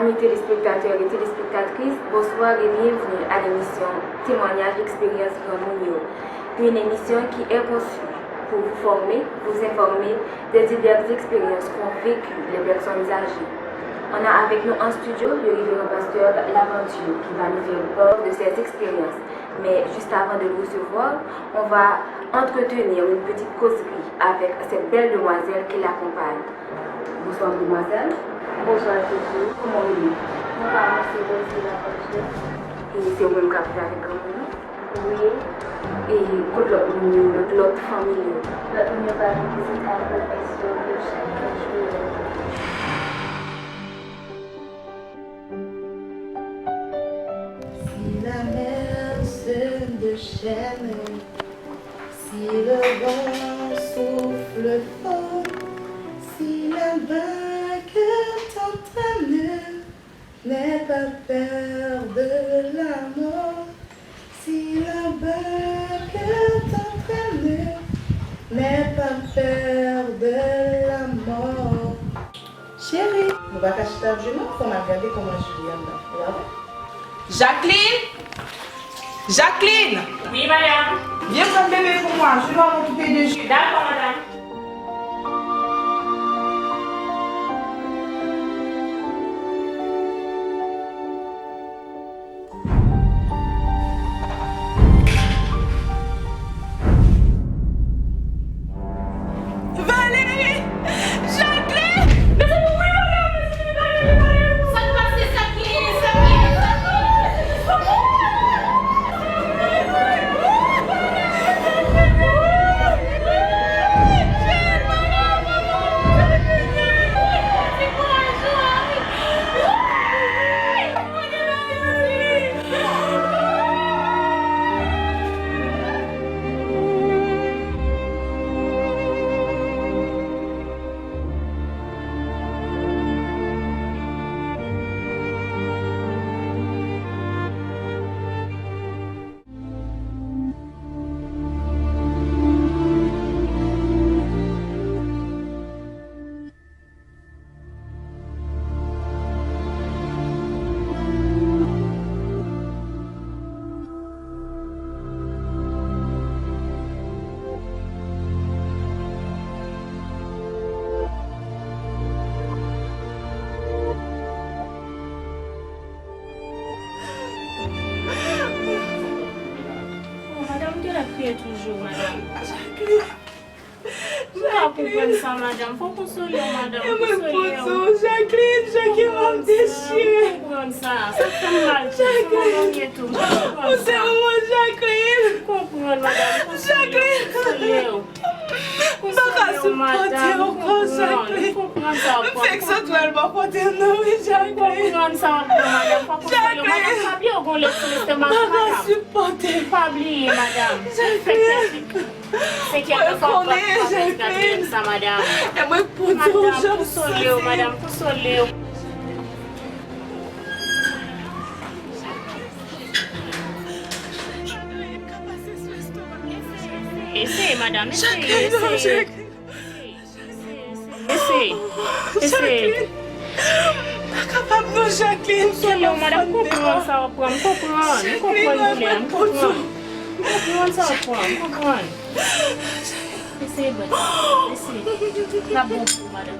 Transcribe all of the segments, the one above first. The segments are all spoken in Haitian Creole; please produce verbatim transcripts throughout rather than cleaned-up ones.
Amis téléspectateurs et téléspectatrices, bonsoir et bienvenue à l'émission Témoignages d'expérience Granmoun yo, une émission qui est conçue pour vous former, vous informer des diverses expériences qu'ont vécues les personnes âgées. On a avec nous en studio le révérend pasteur Laventure qui va nous faire part de ses expériences. Mais juste avant de le recevoir, on va entretenir une petite causerie avec cette belle demoiselle qui l'accompagne. Bonsoir, mademwazèl. Bonsoir, Gigi. Kòman w rele? Mwen pa, mwen se Rosie Lafortune. E se ou menm k ap viv avèk granmoun nan? Wi. E kot lòt moun yo, lòt, lòt fanmi yo? Lòt moun yo pa vin vizite avèk yo chak jou. Si la mer se déchaîne, si le vent souffle fort, si la vague t'entraîne, n'aie pas peur de la mort. Si la vague t'entraîne, n'aie pas peur de la mort. Cheri, nou pa ka chita ap jwe non, fò n al gade kòman Julie anndan. Ou pa vre? Jacqueline! Jacqueline! Wi, madanm. Vyen pran bebe pou mwen, Julie ap okipe de Julie. Dakò, madanm. Valérie! Jacqueline! Mezanmi, wi, Valérie, mezanmi, Valérie, Valérie! Sa k pase, sa k ye, sa k ye, sa k ye? Oh, madanm, ou te la kriye toujou, madanm. Jacqueline. Mwen pa konprann sa, madanm. Fò w konsole w, madanm. Konsole w. Jacqueline, Jacqueline, m ap dechire. M konprann sa. Sa fè m mal tou. Se manman m ye tou. M konprann sa. Ou se manman Jacqueline. M konprann, madanm. Konsole w. Konsole w. M pa ka sipòte w ankò, Jacqueline. M konprann sa w ap pran. M fèk sot wè l bò kote m nan, wi, Jacqueline. M konprann sa w ap pran, madanm. Fò w konsole w, madanm. Pa bliye w gon lè sou lestomak ou, madanm. M pa ka sipòte. Pa bliye, madanm. Jacqueline. Mwen konnen, Jacqueline. E mwen k pote w, jan m santi. Madanm, konsole w, madanm, konsole w. Eseye, madanm, eseye, eseye. Eseye. Eseye. Jacqueline, m pa kapab non, Jacqueline. Konsole w, madanm, m konprann sa w ap pran, m konprann, m konprann doulè a, m konprann. M konprann sa w ap pran, m konprann. Eseye, bwè. Eseye. L ap bon pou ou, madanm.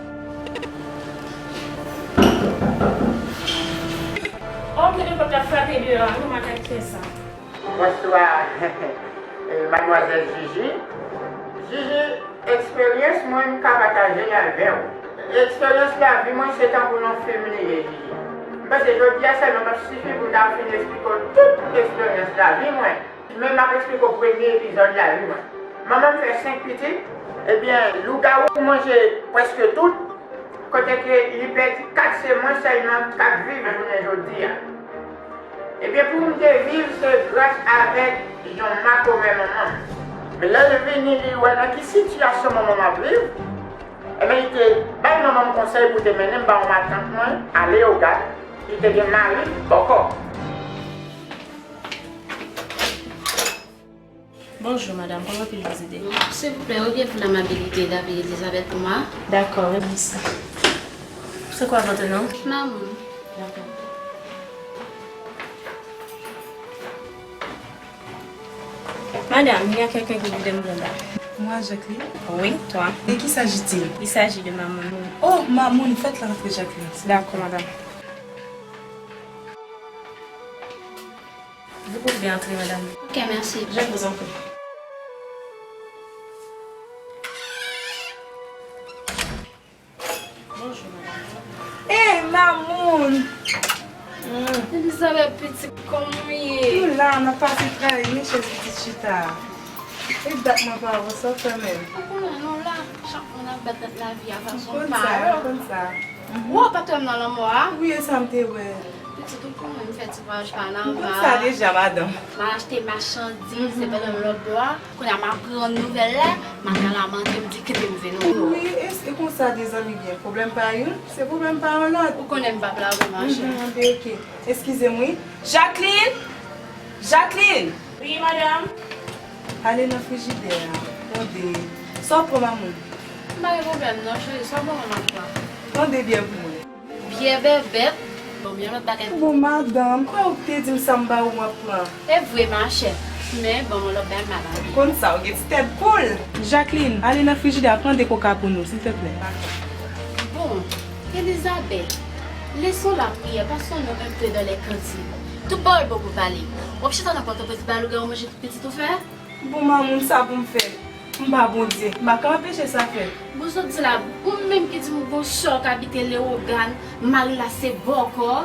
Oh, gade pòt la frape deyò a, non, m pa ka fè sa. Bonswa, eh, madmwazèl Gigi. Gigi, eksperyans mwen, m ka pataje l avè w. Eksperyans lavi mwen, se tankou yon fim li ye, Gigi. M panse jodi a sèlman p ap sifi pou m ta fin eksplike w tout eksperyans lavi mwen. Men m ap eksplike w premye epizòd lavi mwen. Manman m fè senk pitit, ebyen, lougawou manje prèske tout, kote ke li pèdi kat sè mwen sèlman k ap viv jounen jodi a. Ebyen, pou m te viv, se gras avèk yon makomè manman m. Men lè l vini, li wè nan ki sitiyasyon manman m ap viv, ebyen, li te bay manman m konsèy pou te mennen m ba yon matant mwen a Leyogàn, ki te gen mari bòkò. Bonjour, madame. Comment puis-je vous aider? S'il vous plaît, reviez-vous l'amabilité d'appeler Elisabeth pour moi? D'accord, oui, monsieur. C'est quoi votre nom? Mamoun. Madame, il y a quelqu'un qui vous demande là. Moi, Jacqueline. Oui, toi. De qui s'agit-il? Il s'agit de Mamoun. Oh, Mamoun, faites-la entrer, Jacqueline. D'accord, madame. Vous pouvez entrer, madame. Ok, merci. Je vous en prie. Bonjou, madame. Eh, Mamoun! Mm. Elizabeth, pitit, kòman w ye? Nou la, n ap pase travay, men chèz pitit chita. E dat mwen pa wè sa w fè menm. Ou konnen nou la, chak moun ap bat tèt lavi a fason pa yo. M konn sa, m konn sa. Mhm. Ou wè patwon m nan lanmò a? Wi, e sa m te wè. Pitit, ou konnen m fè ti vwayaj Panama. M konn sa deja, madanm. M al achte machandiz, se pandan m lòtbò a. Kounye a m aprann nouvèl la, m al nan lamante, m di kite m vin. Wi, e, e konsa de zanmi gen pwoblèm pa youn, se pwoblèm pa yon lòt. Ou konnen m p ap lage w, machè. Mhm, anben, ok. Eskize m, wi. Jacqueline! Jacqueline! Wi, madanm. Ale nan frijidè a. Tande. Sa w pran, Mamoun? M pa gen pwoblèm, non, cheri. Sa w ban mwen, m ap pran. Tande byen pou mwen. Byè bèbèt. Bon, yon lòt bagay. Bon, madanm, kwè ou te di m sa m ba ou m ap pran. E vre, machè. Men, bon, yon lòt bagay, madanm. Konn sa, ou gen ti tèt poul. Jacqueline, ale nan frijidè a, pran de koka pou nou, silteplè. Bon, Elizabeth, laissons la prière, passons-nous un peu dans les cantiques. Tout pawòl bon pou pale. W ap chita nan pòtoprens, ba lougawou manje tout pitit ou fè? Bon, Mamoun, sa pou m fè? M pa Bondye. M pa ka anpeche sa fèt. Bon, sa w di la, ou menm ki di m ou gon sè w k abite Lewogàn, mari l la se bòkò.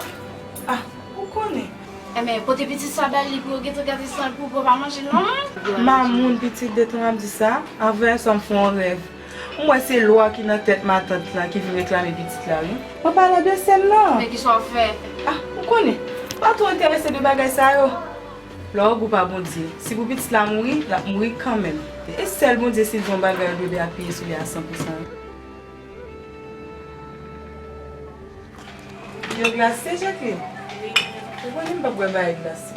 Ah, ou konnen. Enben, pote pitit sa ba li pou yo gentan gade san l pou w pa manje l non. Mamoun, pitit, detan w ap di sa, avanyè sa m fè yon rèv. M wè se lwa ki nan tèt matant lan ki vin reklame pitit la, wi. Mwen pale de sè l lan. Men kisa w fè? Ah, ou konnen. M pa twò enterese de bagay sa yo. Lè w gou pa Bondye, si pou pitit la mouri, l ap mouri kanmenm. E sèl Bondye, si l di yon bagay, ou dwe apiye sou li a san pou san. Dlo glase, Jacqueline? Wi. Ou konnen m p ap bwè bagay glase.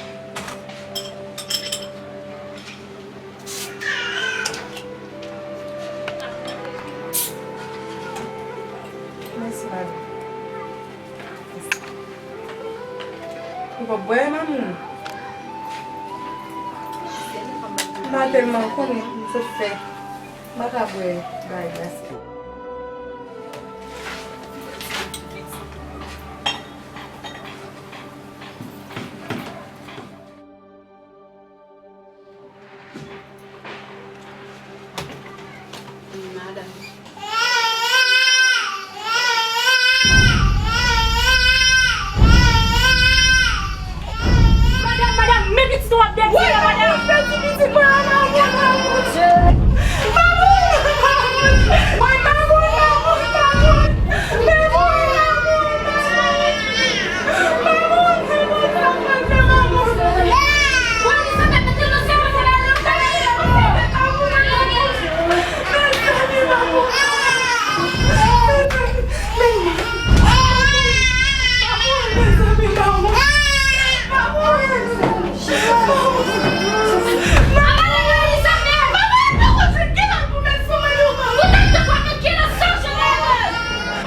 Mèsi, madanm. Ou p ap bwè, Mamoun? M pa tèlman konnen, m sot fè. M pa ka bwè bagay glase. Madanm. Madanm, madanm, men pitit ou ap pèdi la, madanm. Pèdi pitit mwen an, madanm. Mamoun! Mamoun! Woy, Mamoun, Mamoun, Mamoun! Mamoun, Mamoun, Mamoun!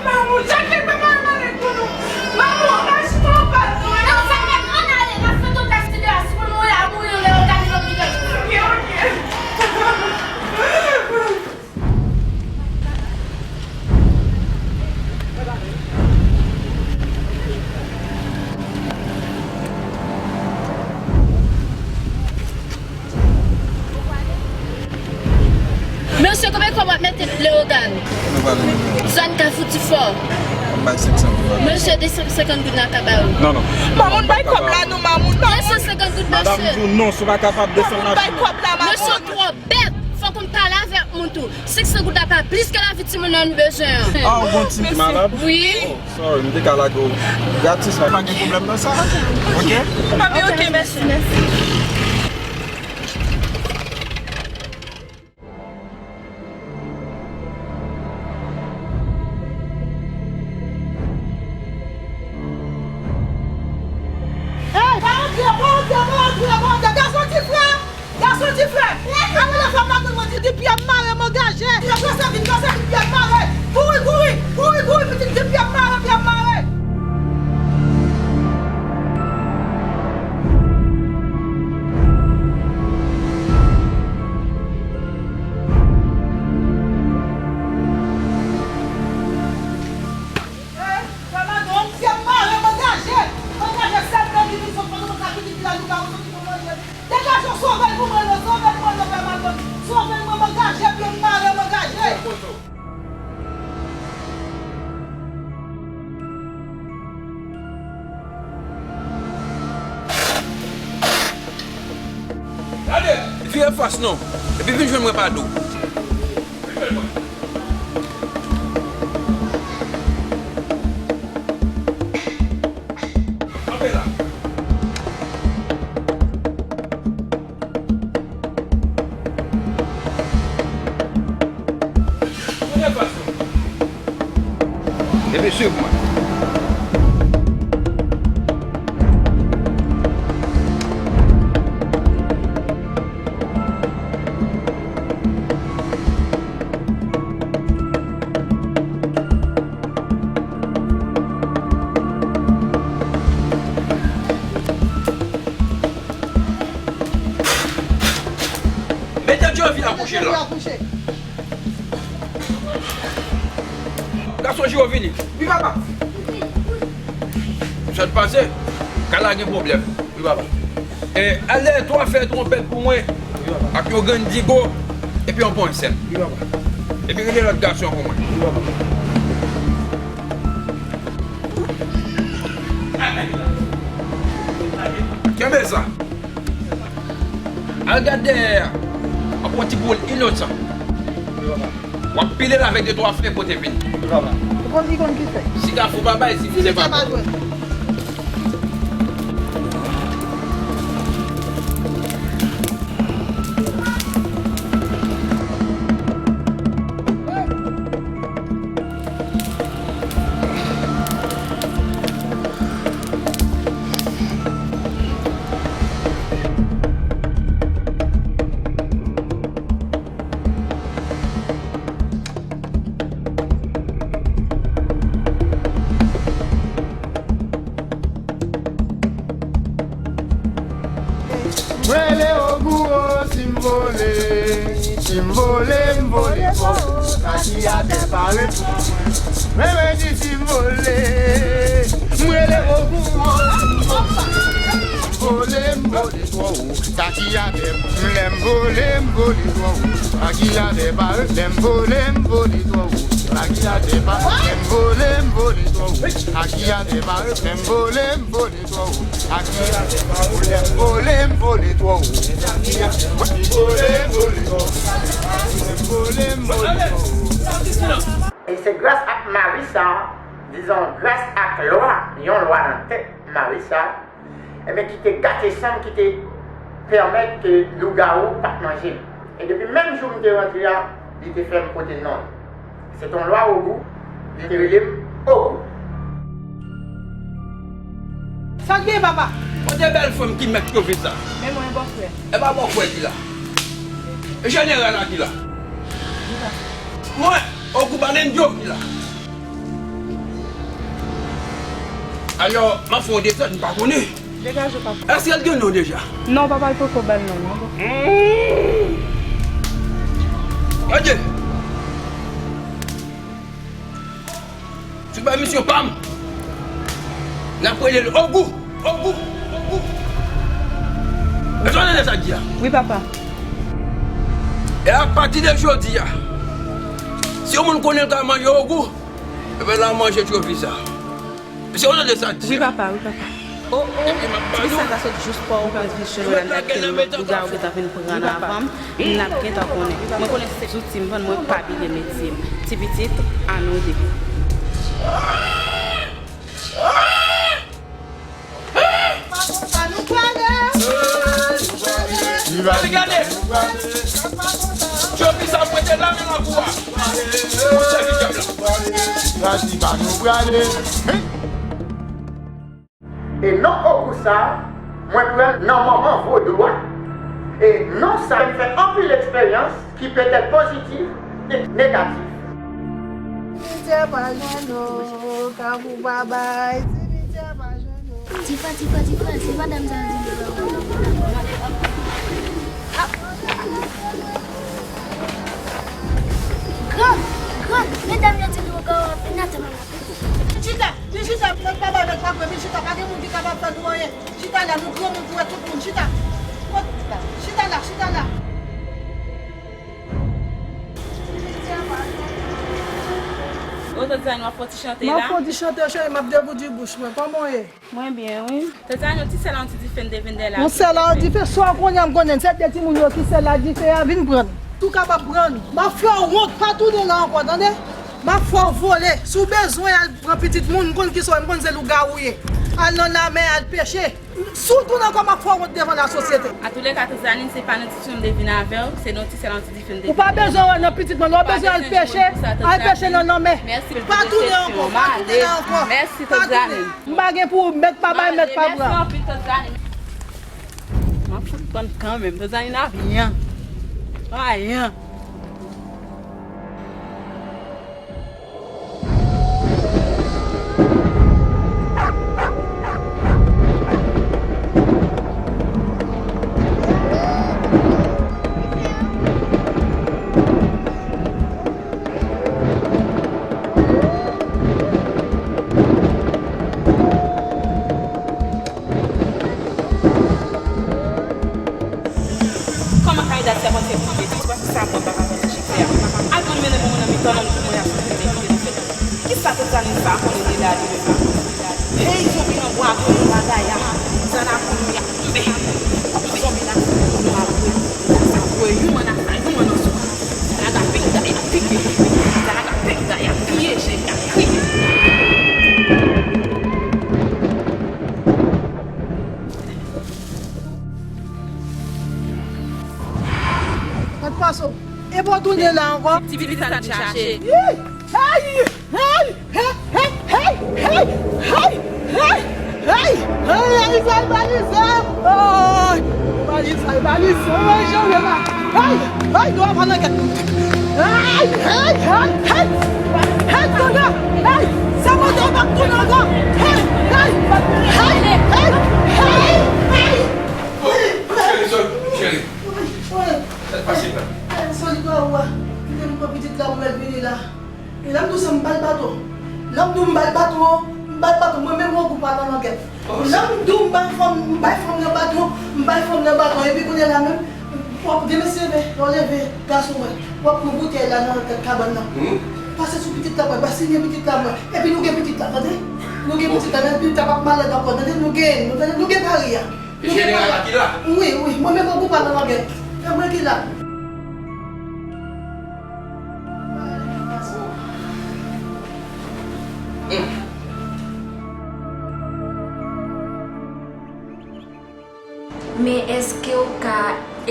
Mamoun, Jacqueline pa pale malè pou nou. Mamoun, ann al chita anba nou. Mezanmi, ann ale, n ap fè tout kras li deyò a. Si pou nou mouri, a mouri, lè yo gade lòt videyo. Ok, ok. Mesye, konbyen kòb w ap mete Lewogàn? Zòn Kafou Tifò. Bay senk san goud la. Mesye, de san senkant goud la ka ba ou. Non, non. Mamoun, bay kòb la non, Mamoun, Mamoun. De san senkant goud, mesye. Madanm, di w non, si w pa kapab desann machin nan. Mamoun, bay kòb la, Mamoun. Mesye, w twò bèt. Fòk ou pale avèk moun tou. Senk san goud la pa plis ke lavi timoun nan nou bezwen an. Ah, ou gon ti malad? Wi. Oh, sorry, m te ka lage w gratis, men pa gen pwoblèm nan sa. Ok? Mami, ok, mèsi, mèsi. Hey, pa antre, pa antre, pa antre, pa antre. Gason ti frè! Gason difè! Ap leve fanm la, tout moun di, di pye m mare, m angaje. Vin, vin, vin, vin, pye m mare. Kouri, kouri, kouri, kouri, pitit, di pye m mare, pye m mare. Gade! Vire fas non. Epi vin jwenn mwen pa do. Kanpe la. Epi swiv mwen. Mete Jovy a kouche la. Gason Jovy vini. Wi, papa. Sa k pase? Kay la gen pwoblèm. Wi, papa. E, al dèyè twa fè twonpèt pou mwen. Wi, papa. Ak yon grenn digo, epi yon ponyèt sèl. Wi, papa. Epi rele lòt gason pou mwen. Wi, papa. Kenbe sa. Al gad dèyè a. W ap pran ti poul inosan. Wi, papa. W ap pile l avèk de twa fèy pote vini. Wi, papa. Ou konn ki konn ki fè. Siga fou pa bay, si fou se pa bon. M rele Ogou o, si m vole, si m vole, m vole twò wo, sa ki atè pa reponn mwen. Mwen, mwen di si m vole, m rele Ogou o, si m vole, m vole twò wo, sa ki atè, lè m vole, m vole twò wo, sa ki atè pa, lè m vole, m vole twò wo, sa ki atè pa, lè m vole, m vole twò wo, sa ki atè pa, lè m vole, m vole twò wo, sa ki atè pa, lè m vole, m vole twò wo, sa ki atè pa, lè m vole, m vole twò wo, lè m vole, m vole twò wo. E se gras ak mari sa, dizon, gras ak lwa, yon lwa nan tèt mari sa, enben, ki te gate san m, ki te pèmèt ke lougawou pa t manje m. E depi menm jou m te rantre a, li te fè m pote non l. Se t on lwa Ogou, li te rele m Ogou. Sa k gen, papa? Kote bèl fanm ki mèt Jovy sa? Men mwen, bòfrè. E pa bòfrè ki la. E jeneral la ki la. Mwen, Ogou Balendyo ki la. Alò, m ap fè yon desann, m pa konnen. Degaje, papa. Èske l gen non deja? Non, papa, l poko ba l non, non. Hmm. Adye. Sou bay misyon pa m. N ap rele l Ogou, Ogou, Ogou. Èske w tande sa k di a? Wi, papa. E apati de jodi a, si yon moun konnen l ka manje Ogou, ebyen, l a manje Jovy sa. Èske w tande sa k di a? Wi, papa, wi, papa. O, o, ti pitit sa ka sot jous pa w, ou pral vin jwenn mwen avèk lougawou gentan vin pran avan m, n ap gentan konnen. Mwen konnen se zouti m vann, mwen pa bliye metye m. Ti pitit, ann rode. Gade, gade. Jovy sa mwen te lave nan kou a. Mwen sèvi dyab la. Gadi pa nou prale. E non Ogou sa, mwen pran l nan manman vodou a. E non sa, m fè anpil eksperyans ki petèt pozitif e negatif. Simityè pa jwenn ou, kafou pa bay, simityè pa jwenn ou. Tifa, Tifa, Tifa, se madanm sa yo di nou. Gran, gran, medam yo di nou, gran, vin atè mwen. Chita, vin chita, mèt pa bay, mèt pa pran, vin chita, pa gen moun ki kapab fè nou anyen. Chita la, nou granmoun pou wè tout moun, chita. Kot, chita la, chita la. O, Tòt Zani, w ap fè yon ti chante la? M ap fè yon ti chante, cheri, m ap degoudi bouch mwen. Kòman w ye? Mwen byen, wi. Tòt Zani, yon ti sèl yon ti dife, m te vin dèyè la. Yon sèl yon dife, sa w konnen, m konnen, se de timoun yo ki sèl la dife a, vin pran. Tou kapab pran. M ap fè w wont, pa tounen la ankò, tande? M ap fè w vole. Si w bezwen al pran pitit moun, m konn kisa w ye, m konn se lougawou w ye. Al nan lanmè, al peche. Si w tounen ankò, m ap fè w wont devan lasosyete. Antouleka, Tòt Zani, se pa nan diskisyon m te vin avè w, se nan ti sèl yon ti dife m te vin. Ou pa bezwen wè nan pitit mwen, ou bezwen al peche, al peche nan lanmè. Pa tounen ankò, pa tounen la ankò. Mèsi, Tòt Zani. M pa gen pou ou, mèt pa bay, mèt pa pran. Mèsi anpil, Tòt Zani. M ap fout pran kanmenm, Tòt Zani nan vyen. Ayen. Kòman Kayda sèpòte pou mete sou pase sa pou pa ka fè ti chifè a? Al pran mennen pou mwen nan mitan nan pou mwen ap sou kote kote li fèt. Kisa Tòt Zani sa konnen de la li menm la? Hey, zonbi nan bwa, konnen bagay a. Zana konnen y ap toufe. Zonbi la, nou ap wè. Sa wè, yon mann asa, yon mann anso. Zana ka ping dayè, pike. Zana ka ping dayè, piye je, y ap kriye. Mwen pase w. E pou w tounen la ankò. Ti pitit sa n chache. Hey! Hey! Hey! Hey! Hey! Hey! Hey! Hey! Hey! Hey! Hey! Balize! Balize! Balize! Hey! Hey! Hey! Hey! Hey! Hey! Hey! Hey! Hey! Hey! Hey! Sa mwen te pa tounen ankò! Hey! Hey! Hey! Hey! Hey! Hey! Cheri, cheri. Wi, wi. Sa k pase la? Sòlida ou a, kite m pran pitit la pou l vini la. E lè m di w sa, m ba l baton. Lè m di w m ba l baton, m ba l baton. Mwen menm, yon gou pa nan langèt. Lè m di w m bay fanm, m bay fanm nan baton, m bay fanm nan baton. Epi kounye a la menm, w ap demen se leve, lè w leve, gason mwen, w ap pran boutèy la nan tèt kabann nan. Pase sou pitit la, mwen, pase sou pitit la, mwen. Epi nou gen pitit la, tande? Nou gen pitit la, men pitit la p ap malad ankò, tande? Nou gen, nou, tande? Nou gen mari a. Jeneral la ki la? Wi, wi, mwen menm, yon gou pa nan langèt. E mwen ki la. Men èske w ka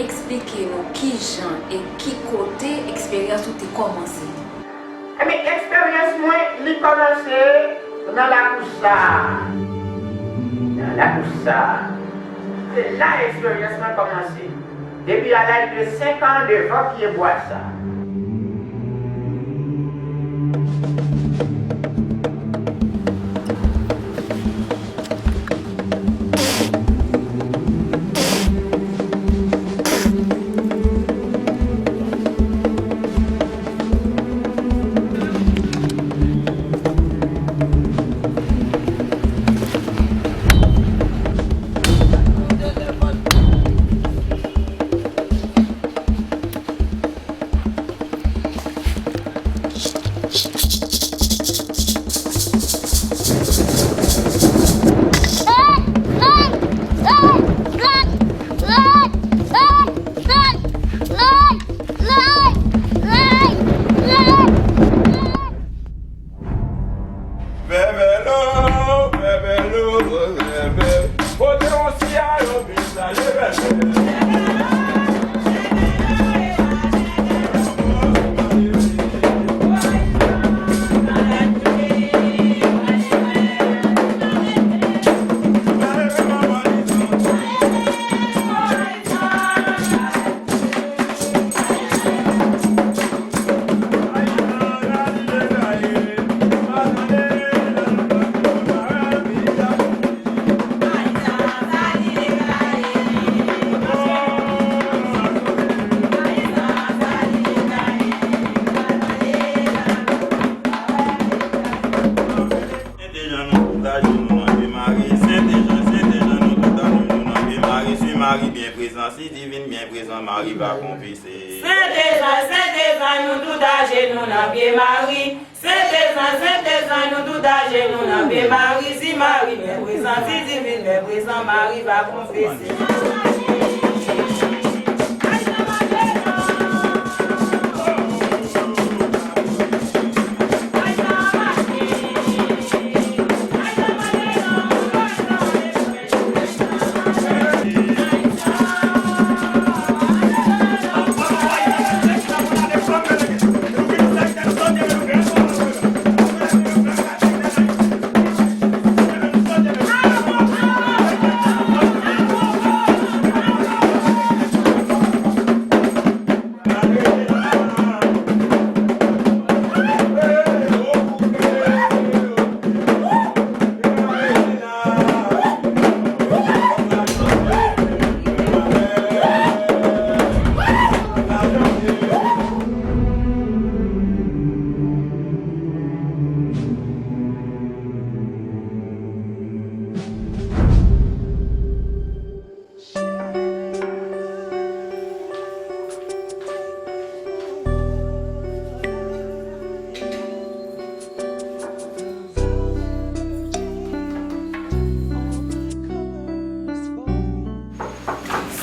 eksplike nou kijan e ki kote eksperyans ou te kòmanse? Ebyen, eksperyans mwen, li kòmanse nan lakou sa a. Nan lakou sa a. Se la eksperyans mwen kòmanse. Depi a laj de senk an, devan pye bwa sa a. Sentezanj, Sentezanj, nou tout ajenou nan pye Mari. Sentezanj, Sentezanj, nou tout ajenou nan pye Mari. Si Mari byen prezan, si Divin byen prezan, Mari va konfese.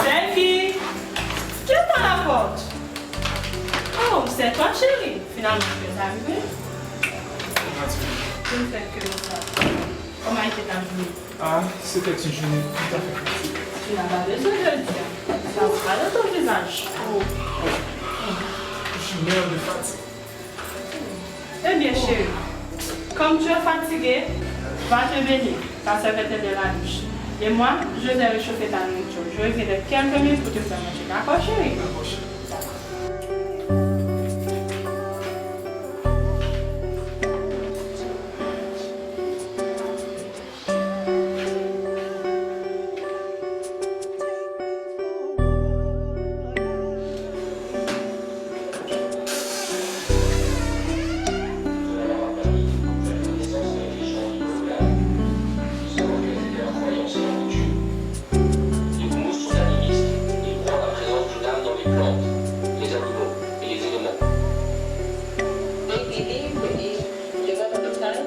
Sèki, kèt a la pòt. Oh, c'est toi, chérie. Finalman, tu es arrivé. Kòman w fè ke konsa? Kòman te ta jounen? Ah, c'était une journée tout à fait fatiguée. Tu n'as pas besoin de le dire. Ça se voit dans ton visage. Oh, oh, oh. Je meurs de fatigue. Eh bien, chérie, comme tu es fatigué, va te baigner, parce que t'es dans la douche. Et moi, je vais réchauffer ta nourriture. Je reviens dans quelques minutes pour te faire manger. D'accord, chérie? D'accord, chérie. Les Poumous sont animistes et croient à la présence d'une âme dans les plantes, les animaux et les éléments. They believe in the one of the time.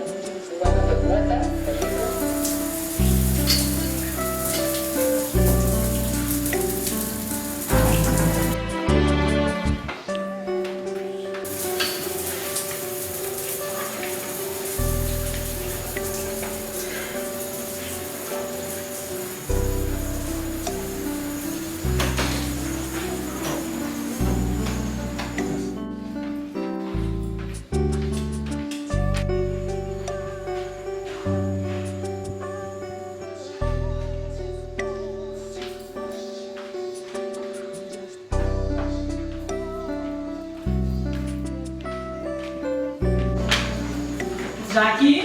Jackie?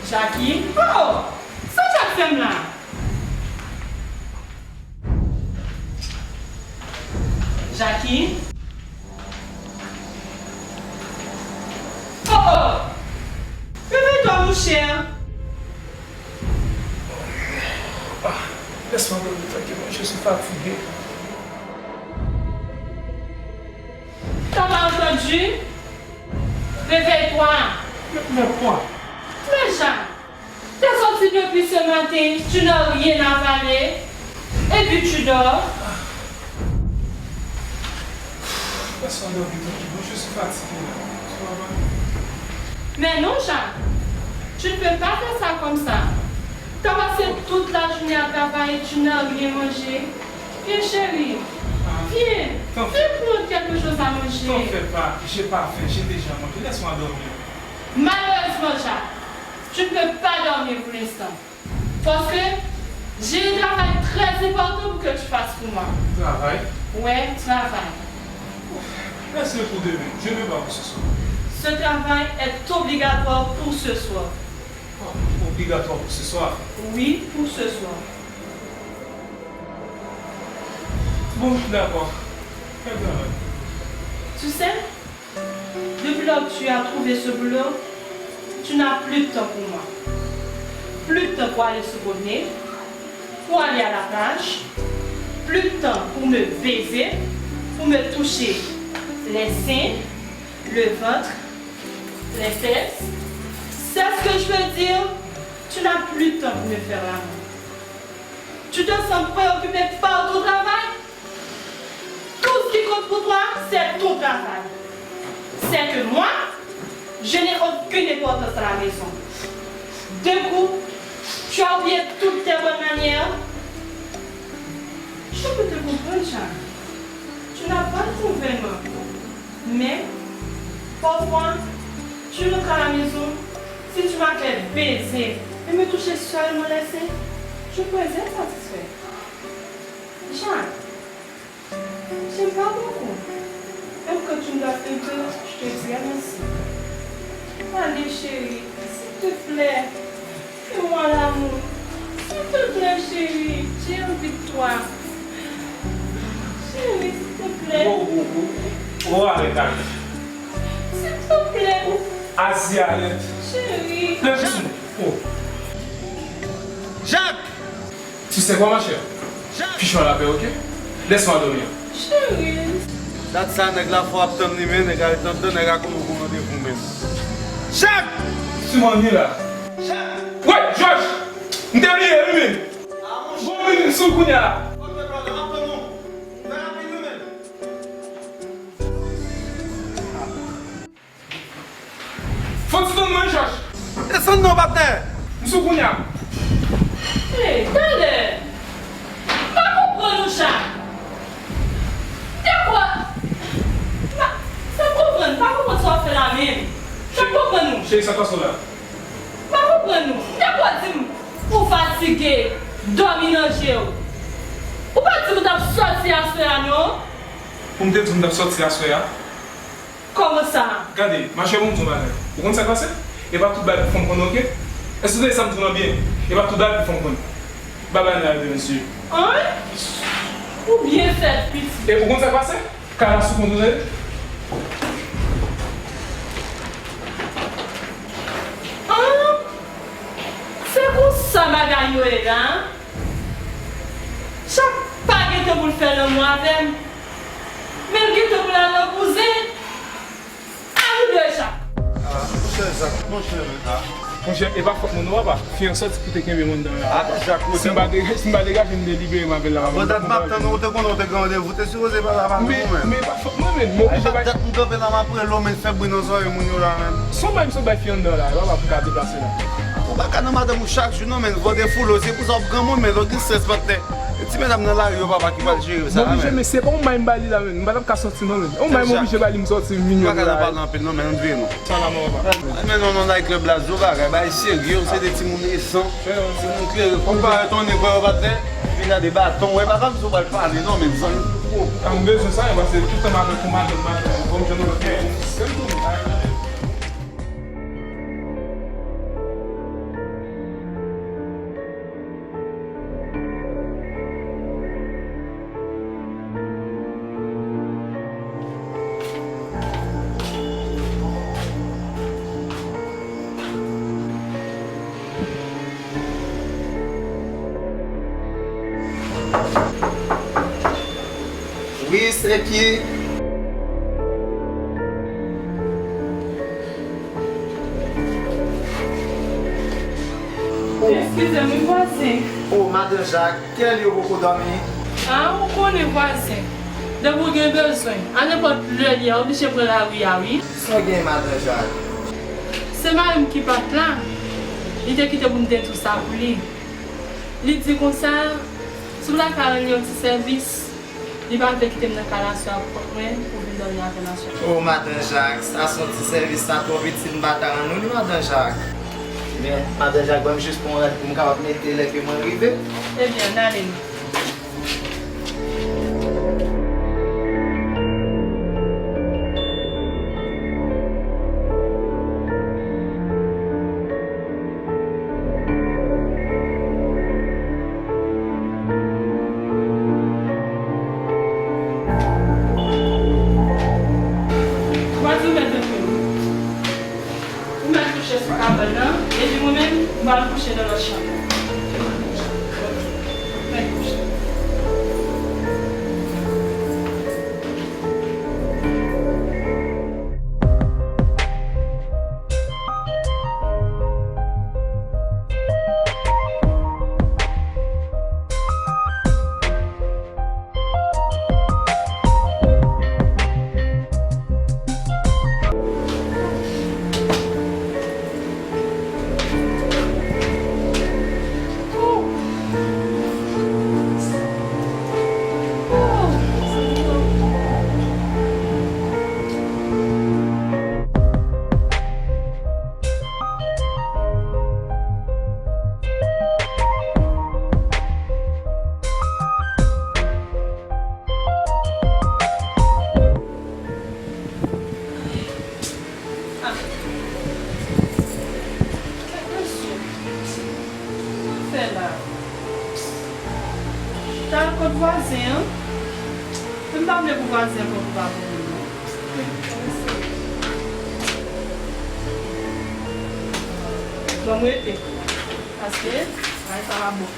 Jackie? Oh! Sa Jack fè m la? Jackie? Oh, oh! Réveille-toi, mon cher. Ah, laisse-moi dormir tranquillement, je suis fatigué. T'as pas entendu? Réveille-toi. Mais, mais quoi? Mais Jacques, t'es sorti depuis ce matin, tu n'as rien avalé, et puis tu dors. Laisse-moi dormir tranquillement, je suis fatigué là. Tu vois pas? Mais non, Jacques, tu ne peux pas faire ça comme ça. T'as passé toute la journée à travailler, tu n'as rien mangé. Viens, chérie. Ah. Viens. T'en fais, viens prendre quelque chose à manger. T'en fais pas, j'ai pas faim, j'ai déjà mangé. Laisse-moi dormir. Malheureusement, Jacques, tu ne peux pas dormir pour l'instant. Parce que j'ai un travail très important pour que tu fasses pour moi. Travail? Ouais, travail. Laisse-le pour demain. Je ne veux pas pour ce soir. Ce travail est obligatoire pour ce soir. Oh, obligatoire pour ce soir? Oui, pour ce soir. Bon, d'accord. Quel travail? Tu sais, depuis lors que tu as trouvé ce boulot, tu n'as plus de temps pour moi. Plus de temps pour aller se promener, pour aller à la plage, plus de temps pour me baiser, Pour me toucher les seins, le ventre, les fesses, c'est ce que je veux dire, tu n'as plus de temps pour me faire l'amour. Tu te sens préoccupé par ton travail. Tout ce qui compte pour toi, c'est ton travail. C'est que moi, je n'ai aucune importance à la maison. D'un coup, tu as oublié toutes tes bonnes manières. Je peux te comprendre, Jacques. Tu n'as pas de convenant. Mais, parfois, tu rentres à la maison, si tu m'as fait baiser et me toucher seulement les seins, je pourrais être satisfait. Jacques, j'aime pas beaucoup. Même quand tu me donnes un peu, je te dirai merci. Allez, chérie, s'il te plaît, fais-moi l'amour. S'il te plaît, chérie, j'ai envie de toi. Chérie, s'il te plaît. Oh, oh, oh, oh, arrête, arrête. S'il te plaît. Oh, Asia, arrête. Chérie. Lève sou mwen. Oh. Jacques! Tu sais quoi, ma chère? Fiche-moi la paix, ok? Laisse-moi dormir. Chérie. Dat sa nèg la fò ap tann li, men nèg la ret anndan, nèg la konnen gon randevou, men. Jacques! Tu m'ennuies là. Jacques! Wè, Jòj! M te bliye, wi, men. Bon, vini m sou kounya la. Fò ti tann mwen, Jòj. Desann non, patnè. M sou kounya. Hey, talè. M pa konprann ou, Jacques. Dekwa? M pa, fè m konprann, m pa konprann sa w ap fè la menm. Fè m konprann ou. Cheri, sa k pase w la? M pa konprann ou. Dekwa w di m ou fatige, dòmi nan je w. Ou pa t di m ou t ap sòti aswè a, non? Pou m te di w m t ap sòti aswè a? Kòman sa? Gade, machè, bon, m di w yon bagay. Ou konn sa k pase? E pa tout bagay pou fanm konn, oke? Èske w tande sa m di w lan byen? E pa tout bagay pou fanm konn. Babay nan lari, mesye. An? Ou byen fèt, pitit. E ou konn sa k pase? Kay la sou kont ou, tande? An? Se konsa bagay yo ye la? Chak pa gen tan pou l fè lanmou avè m, men l gen tan pou l al nan kouzen. A nou de, Jacques. Ah, monchè Jacques, monchè, men, ah. Monchè, e pa fòt mwen non, papa. Fi an sòti pou te kenbe m anndan la. Ah, Jacques, si m pa de-, si m pa degaje, m te libere m avè l la. Bon, dat m ap tann ou, ou te konnen ou te gen randevou, ou te sipoze pale avè nou, men. Men, men e pa fòt mwen, men. M oblije bay. Dat m kanpe la, m ap rele w, men, fè bri nan zòrèy moun yo la, men. Se yon bay m sot bay fi anndan la, e pa pou m ka deplase la. Ou pa ka nan madanm ou chak jou non, men, vòde foule w, se pou sa w ap granmoun, men, lè w gen strès, patnè. E ti medam nan lari yo, papa, ki pral jere sa la, men. M oblije, men se pa yon bay m ba li la, men. M pa t ap ka sòti non, men. Yon bay m oblije ba li, m sòti, m vin jwenn li la. Ou pa ka nan pale anpil non, men, ann veye non. Sa la, mon papa. Men non, non, night club la, zo bagay, bagay serye, se de timoun resan, timoun klere, konpare ton nek, wè, patnè, vin gade baton, wè, papa, m sou pral pale non, men, zanmi. Ah, m bezwen sa, paske tout tan m avèk ou, madanm, madanm, bon, m jwenn yon lòt moun. Wi, se ki? Eskize m, wi, vwazen. O, madan Jak, kè l yo poko dòmi? A, ou konnen, vwazen. Depi w gen bezwen, a nenpòt lè li a, oblije pran lari a, wi. Sa w gen, madan Jak? Se mari m ki pa t la. Li te kite pou m te di w sa pou li. Li di konsa, si w ta ka rann li yon ti sèvis, li pa vle kite m nan kay la aswè a pou kont mwen, pou vin dòmi avè m aswè. O, madan Jak, sa se yon ti sèvis, sa twò piti, m pa ta rann ou li, madan Jak. Men, madan Jak, ban m jis pran yon rad pou m kapab mete lè ke mwen rive. Ebyen, n ale. Ou pa di w mèt antre wi. Ou mèt kouche sou kabann nan, epi mwen menm, m pral kouche nan lòt chanm nan. Mèt kouche. Sen an, men m pa vle pou vwazen an pran pou pa pou mwen non. Ban m rete. Paske bagay sa pa bon.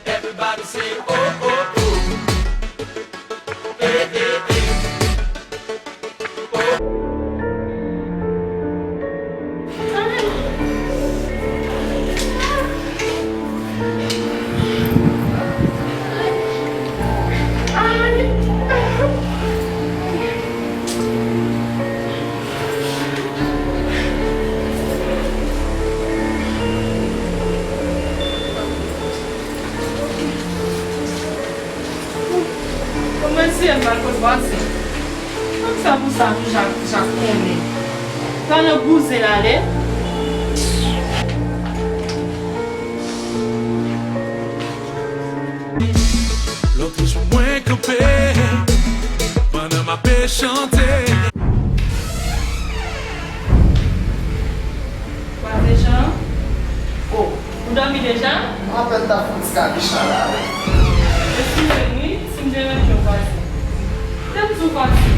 Everybody say, oh, oh, oh. Bon, mwen siye m pral kot vwazen. Kòm sa pou sa pou Jak, Jak konnen. Pa nan bouzen l ale. Lòt jou mwen kanpe, pandan m ape chante. Vwazen Jan? O, ou dòmi deja? M apèn ta fè yon ti kabicha la wi. Eskize m wi, si m deranje w vwazen. Lè m di w vwazen,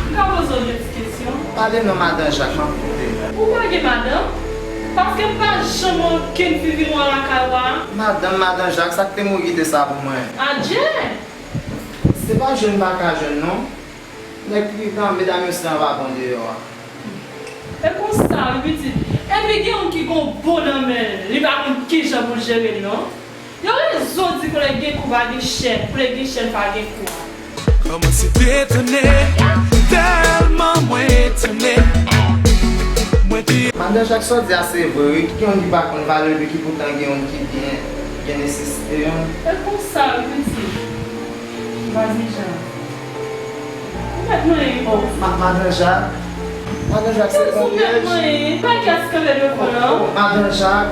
m ka poze w de ti kesyon? Pale non, madan Jak, m ap koute. Ou pa gen madanm? Paske m pa janm wè okenn fi vin wè w lakay ou a. Madanm, madan Jak, sa k te mouri kite sa pou mwen? Adje! Se pa jwenn m pa ka jwenn non. Nèg ki nan medam yo se anba ban deyò a. E konsa wi pitit. Epi gen youn ki gon bon nan men l, li pa konn kijan pou l jere l non. Yo rezon di koulè gen kou pa gen chèn, koulè gen chèn pa gen kou. Kòmanse detone, tèlman mwen etone. Mwen te Madan Jak, sa w di a se vre wi. Gen youn ki pa konn valè l, epi ki poutan gen youn ki byen, byen nesesite youn. E konsa wi pitit. Vwazen Jan. Ou mèt manyen wi. Oh, ma-, madan Jak. Madan Jak, se konbyen? Ou mèt manyen. Pa kès kanpe devan non. Oh, madan Jak.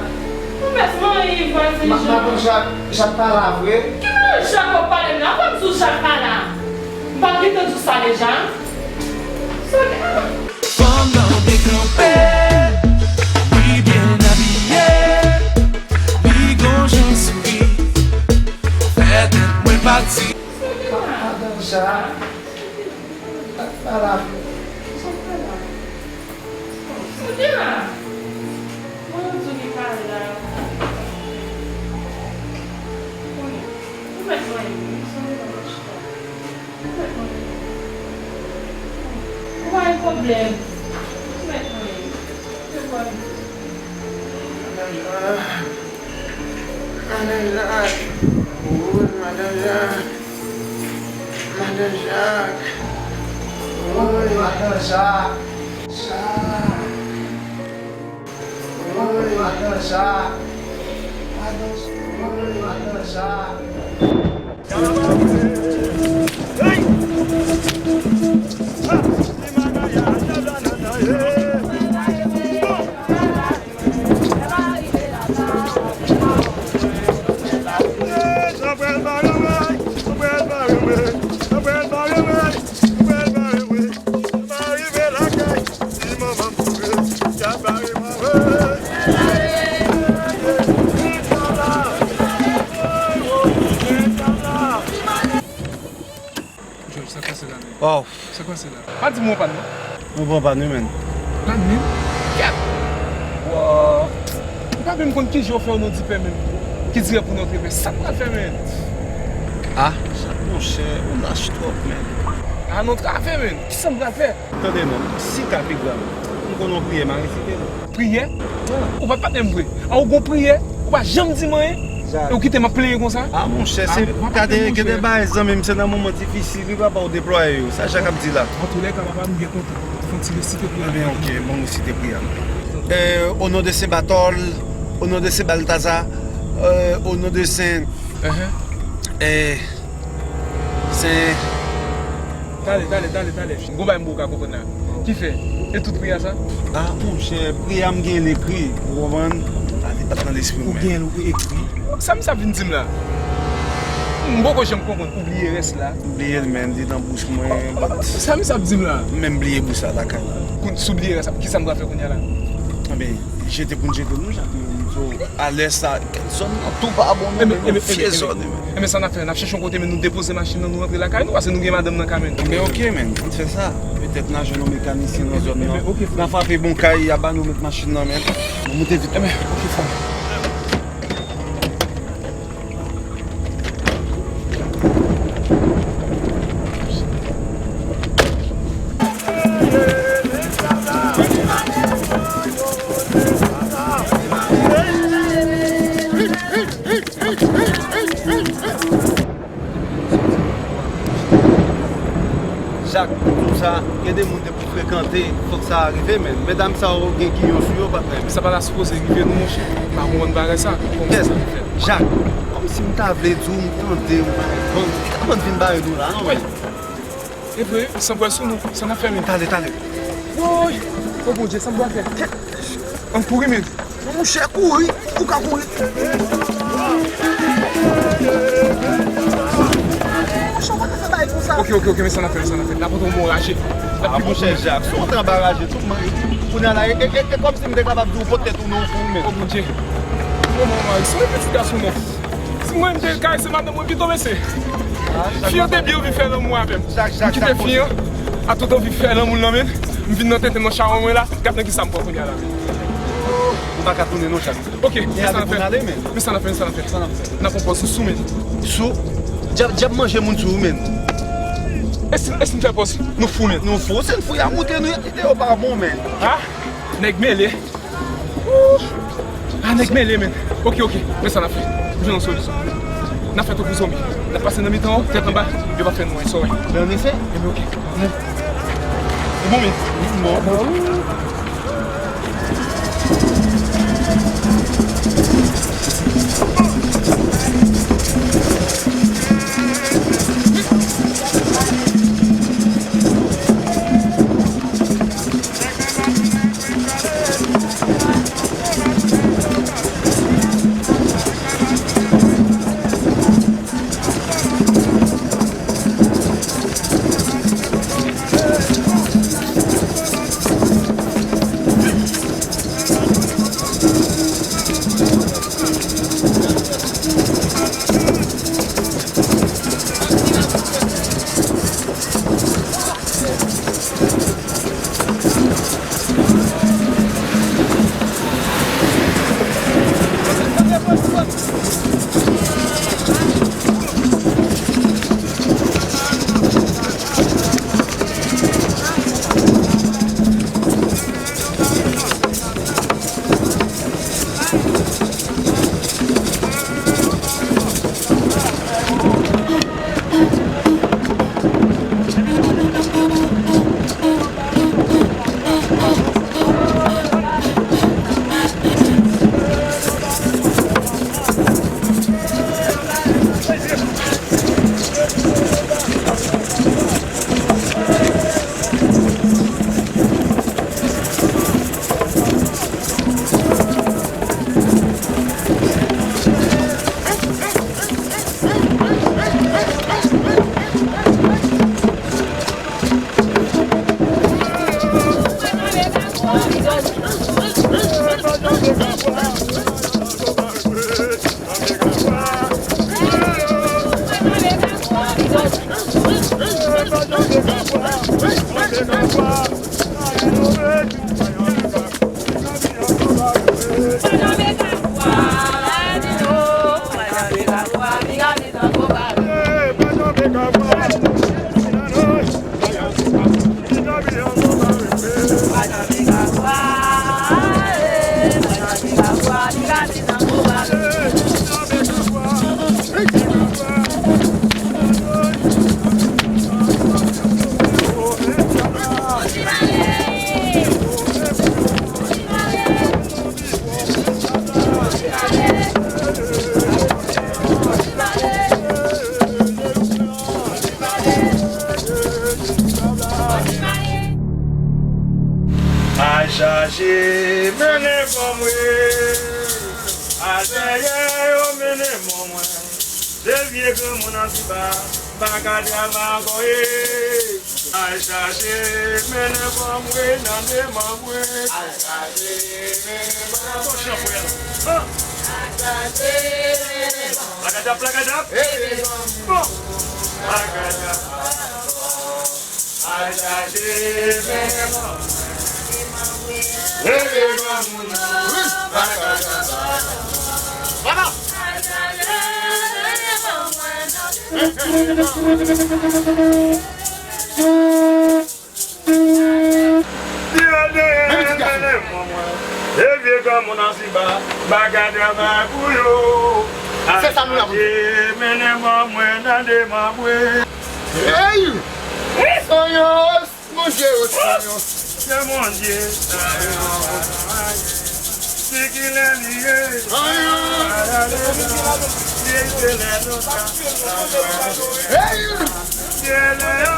Ou mèt manyen vwazen Jan. Madan Jak, Jak pa la vre. Ki madan Jak w ap pale m la? Ou pa m di w Jak pa la? M pa t gentan di w sa deja? Sa gen? Fanm nan byen kanpe, li byen abiye, li gon jan souri, fè tèt mwen pati. Madan Jak. Sa k pa la? Sa k pa la? Sa k pa la? Mwen di w li pa la. Konnen, ou mèt manyen wi, sonje nan machita. Ou mèt manyen. Ou pa gen pwoblèm. Ou mèt manyen. Se bon. Madan Jak. Madan Jak. Woy, madan Jak. Jak. Woy, madan Jak. Madan, woy, madan Jak. Jòj, sa k pase la menm? Waw. Sa k pase la? Pa di m ou pran pàn non. Mwen pran pàn wi menm. Pàn menm? Kèt! Wow! Ou pa menm konn kijan w fè w nan dipè menm. Ki dirèk pou nan trepè. Sa m pral fè menm? Ah, sa monchè, ou lach twòp menm. Ah non, travè menm. Kisa m pral fè? Tande non, si ka pi grav, m konn yon priyè m a resite non. Priyè? Ou pa t patnè m vre. A ou gon priyè, ou pa janm di m anyen, e ou kite m ap plenyen konsa? Ah monchè, se, gade, gen de bagay zanmi m, se nan moman difisil wi papa ou deplwaye yo. Sa Jak ap di la. Antoulèka papa, m byen kontan. Fè yon ti resite priyè. Ebyen ok, bon resite priyè. Euh, au nom de Saint Barthol, au nom de Saint Balthazar, euh, au nom de Saint, euh, Saint Tale, tale, tale, tale. Gon bagay m poko ka konprann la. Kifè, e tout priyè sa? Ah, monchè, priyè a m genyen l ekri, ou konprann? Ah, li pa t nan lespri m menm. Ou genyen l ekri? Sa misye ap vin di m la? M poko janm konprann, ou bliye rès la. M bliye l, men li nan bouch mwen, but. Sa misye ap di m la? M menm bliye bouch la lakay la. Koun-, si w bliye rès la, kisa m pral fè kounye a la? Anben, jete pou n jete l, non, Jak. Alè sa, zòn nan tou pa bon non, men, yon vye zòn wi. Enben, sa n ap fè, n ap chèche yon kote, men nou depoze machin nan, nou rantre lakay nou, paske nou gen madanm nan ka, men. Enben, oke, men, ann fè sa. Petèt n a jwenn yon mekanisyen nan zòn nan. Enben, oke, frè. N a frape bon kay, y a ba nou met machin nan, men. Nou moute vit. Enben, oke, frè. Jak, m di w sa, gen de moun depi w frekante, fòk sa rive, men medam sa yo gen giyon sou yo, pa vre? Sa pa ta sipoze rive nou, monchè. M pa konprann bagay sa. Kòmsi sa fè? Jak, kòmsi m ta vle di w, m tande w, bon, m ta konn vin bare nou la, non, men. E vre, san pwèl sou nou, sa n ap fè, men? Talè, talè. Woy! O Bondye, sa m pral fè? Ann kouri, men. Monchè, kouri! Ou ka kouri! Monchè, ou pa ka fè bagay konsa. Oke, oke, oke, men sa n ap fè, men sa n ap fè. N ap pote yon bon raje. N ap... Ah, monchè, Jak, si w antre anba raje, tout mwen, kounye a la, e, e, e, e kòmsi m te kapab di w pote tèt ou nan yon fou, men. O Bondye. Manman, mari, se yon pitit gason, non. Si mwen m te kay, se madanm mwen pito, mesye. Fi an te byen anvi fè lanmou avè m. M kite fi an, a tout anvi fè lanmou l nan men l. M vin nan tenten nan chawony mwen la. Gad nan kisa m pran kounye a la, men. Ou pa ka tounen non, Jak. Oke, men sa n ap fè. Men sa n ap fè, men sa n ap fè. N ap pran pòz sou sou, men. Sou? Dyab, dyab manje moun sou ou, men. E si, e si n fè pòz? Nou fou, men. Nou fou, se n fou, y a moute nou, y a kite yo pa bon, men. Ha? Nèg mele. Ooh! Ah, nèg mele, men. Oke, oke. Men sa n ap fè. M jwenn yon solisyon. N ap fè tankou zonbi. N ap pase nan mitan yo, tèt anba. Yo p ap fè nou anyen, sa w wè. Men ann efè. Enben, oke. Bon. E bon, men. Bon. A chache mennen ban mwen, a dèyè yo mennen ban mwen. De vye granmoun Antiba. Bagay la ankò, eh. Al chache, mennen ban mwen nan de manmwe. Al chache, mennen ban mwen. Al chache, mennen ban mwen. Plakadap, plakadap. Bon. Plakadap. Al chache, mennen ban mwen. Mennen ban mwen. Plakadap. Vamos. Ebyen, granmoun nan Siba, bagay travay pou yo. Se sa nou la pou nou. Mennen ban mwen nan de manmwe. Hey! Wi, Sanyò! Bondye, o Sanyò. Se Bondye. Se kilè li ye. Sanyò. Li se lè nou ta. Hey! Se lè yo.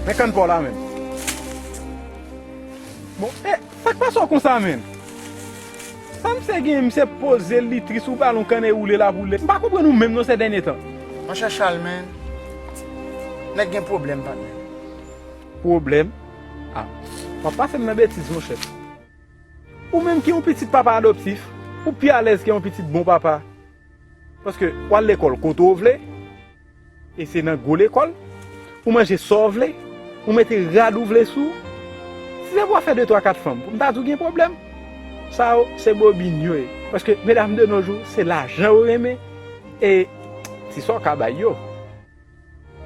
Men kann pa w la menm. Bon, e, sa k pase w konsa menm? Sa misye gen, misye poze l, li tris, ou ba l yon kann e woule l ap woule. M pa konprann ou menm non sè dènye tan. Monchè Chal, men, nèg gen pwoblèm, patnè. Pwoblèm? A, w ap pase m nan betiz, monchè. Ou menm ki yon pitit papa adoptif, ou pi alèz ke yon pitit bon papa. Paske w al lekòl kote w vle, e se nan gwo lekòl, ou manje sa w vle, ou mete rad ou vle sou w. Si se pou w ap fè de twa kat fanm, pou m ta di w gen pwoblèm. Sa yo, se bobin yo ye. Paske medam de nos jours, se lajan yo renmen, e ti sa w ka bay yo.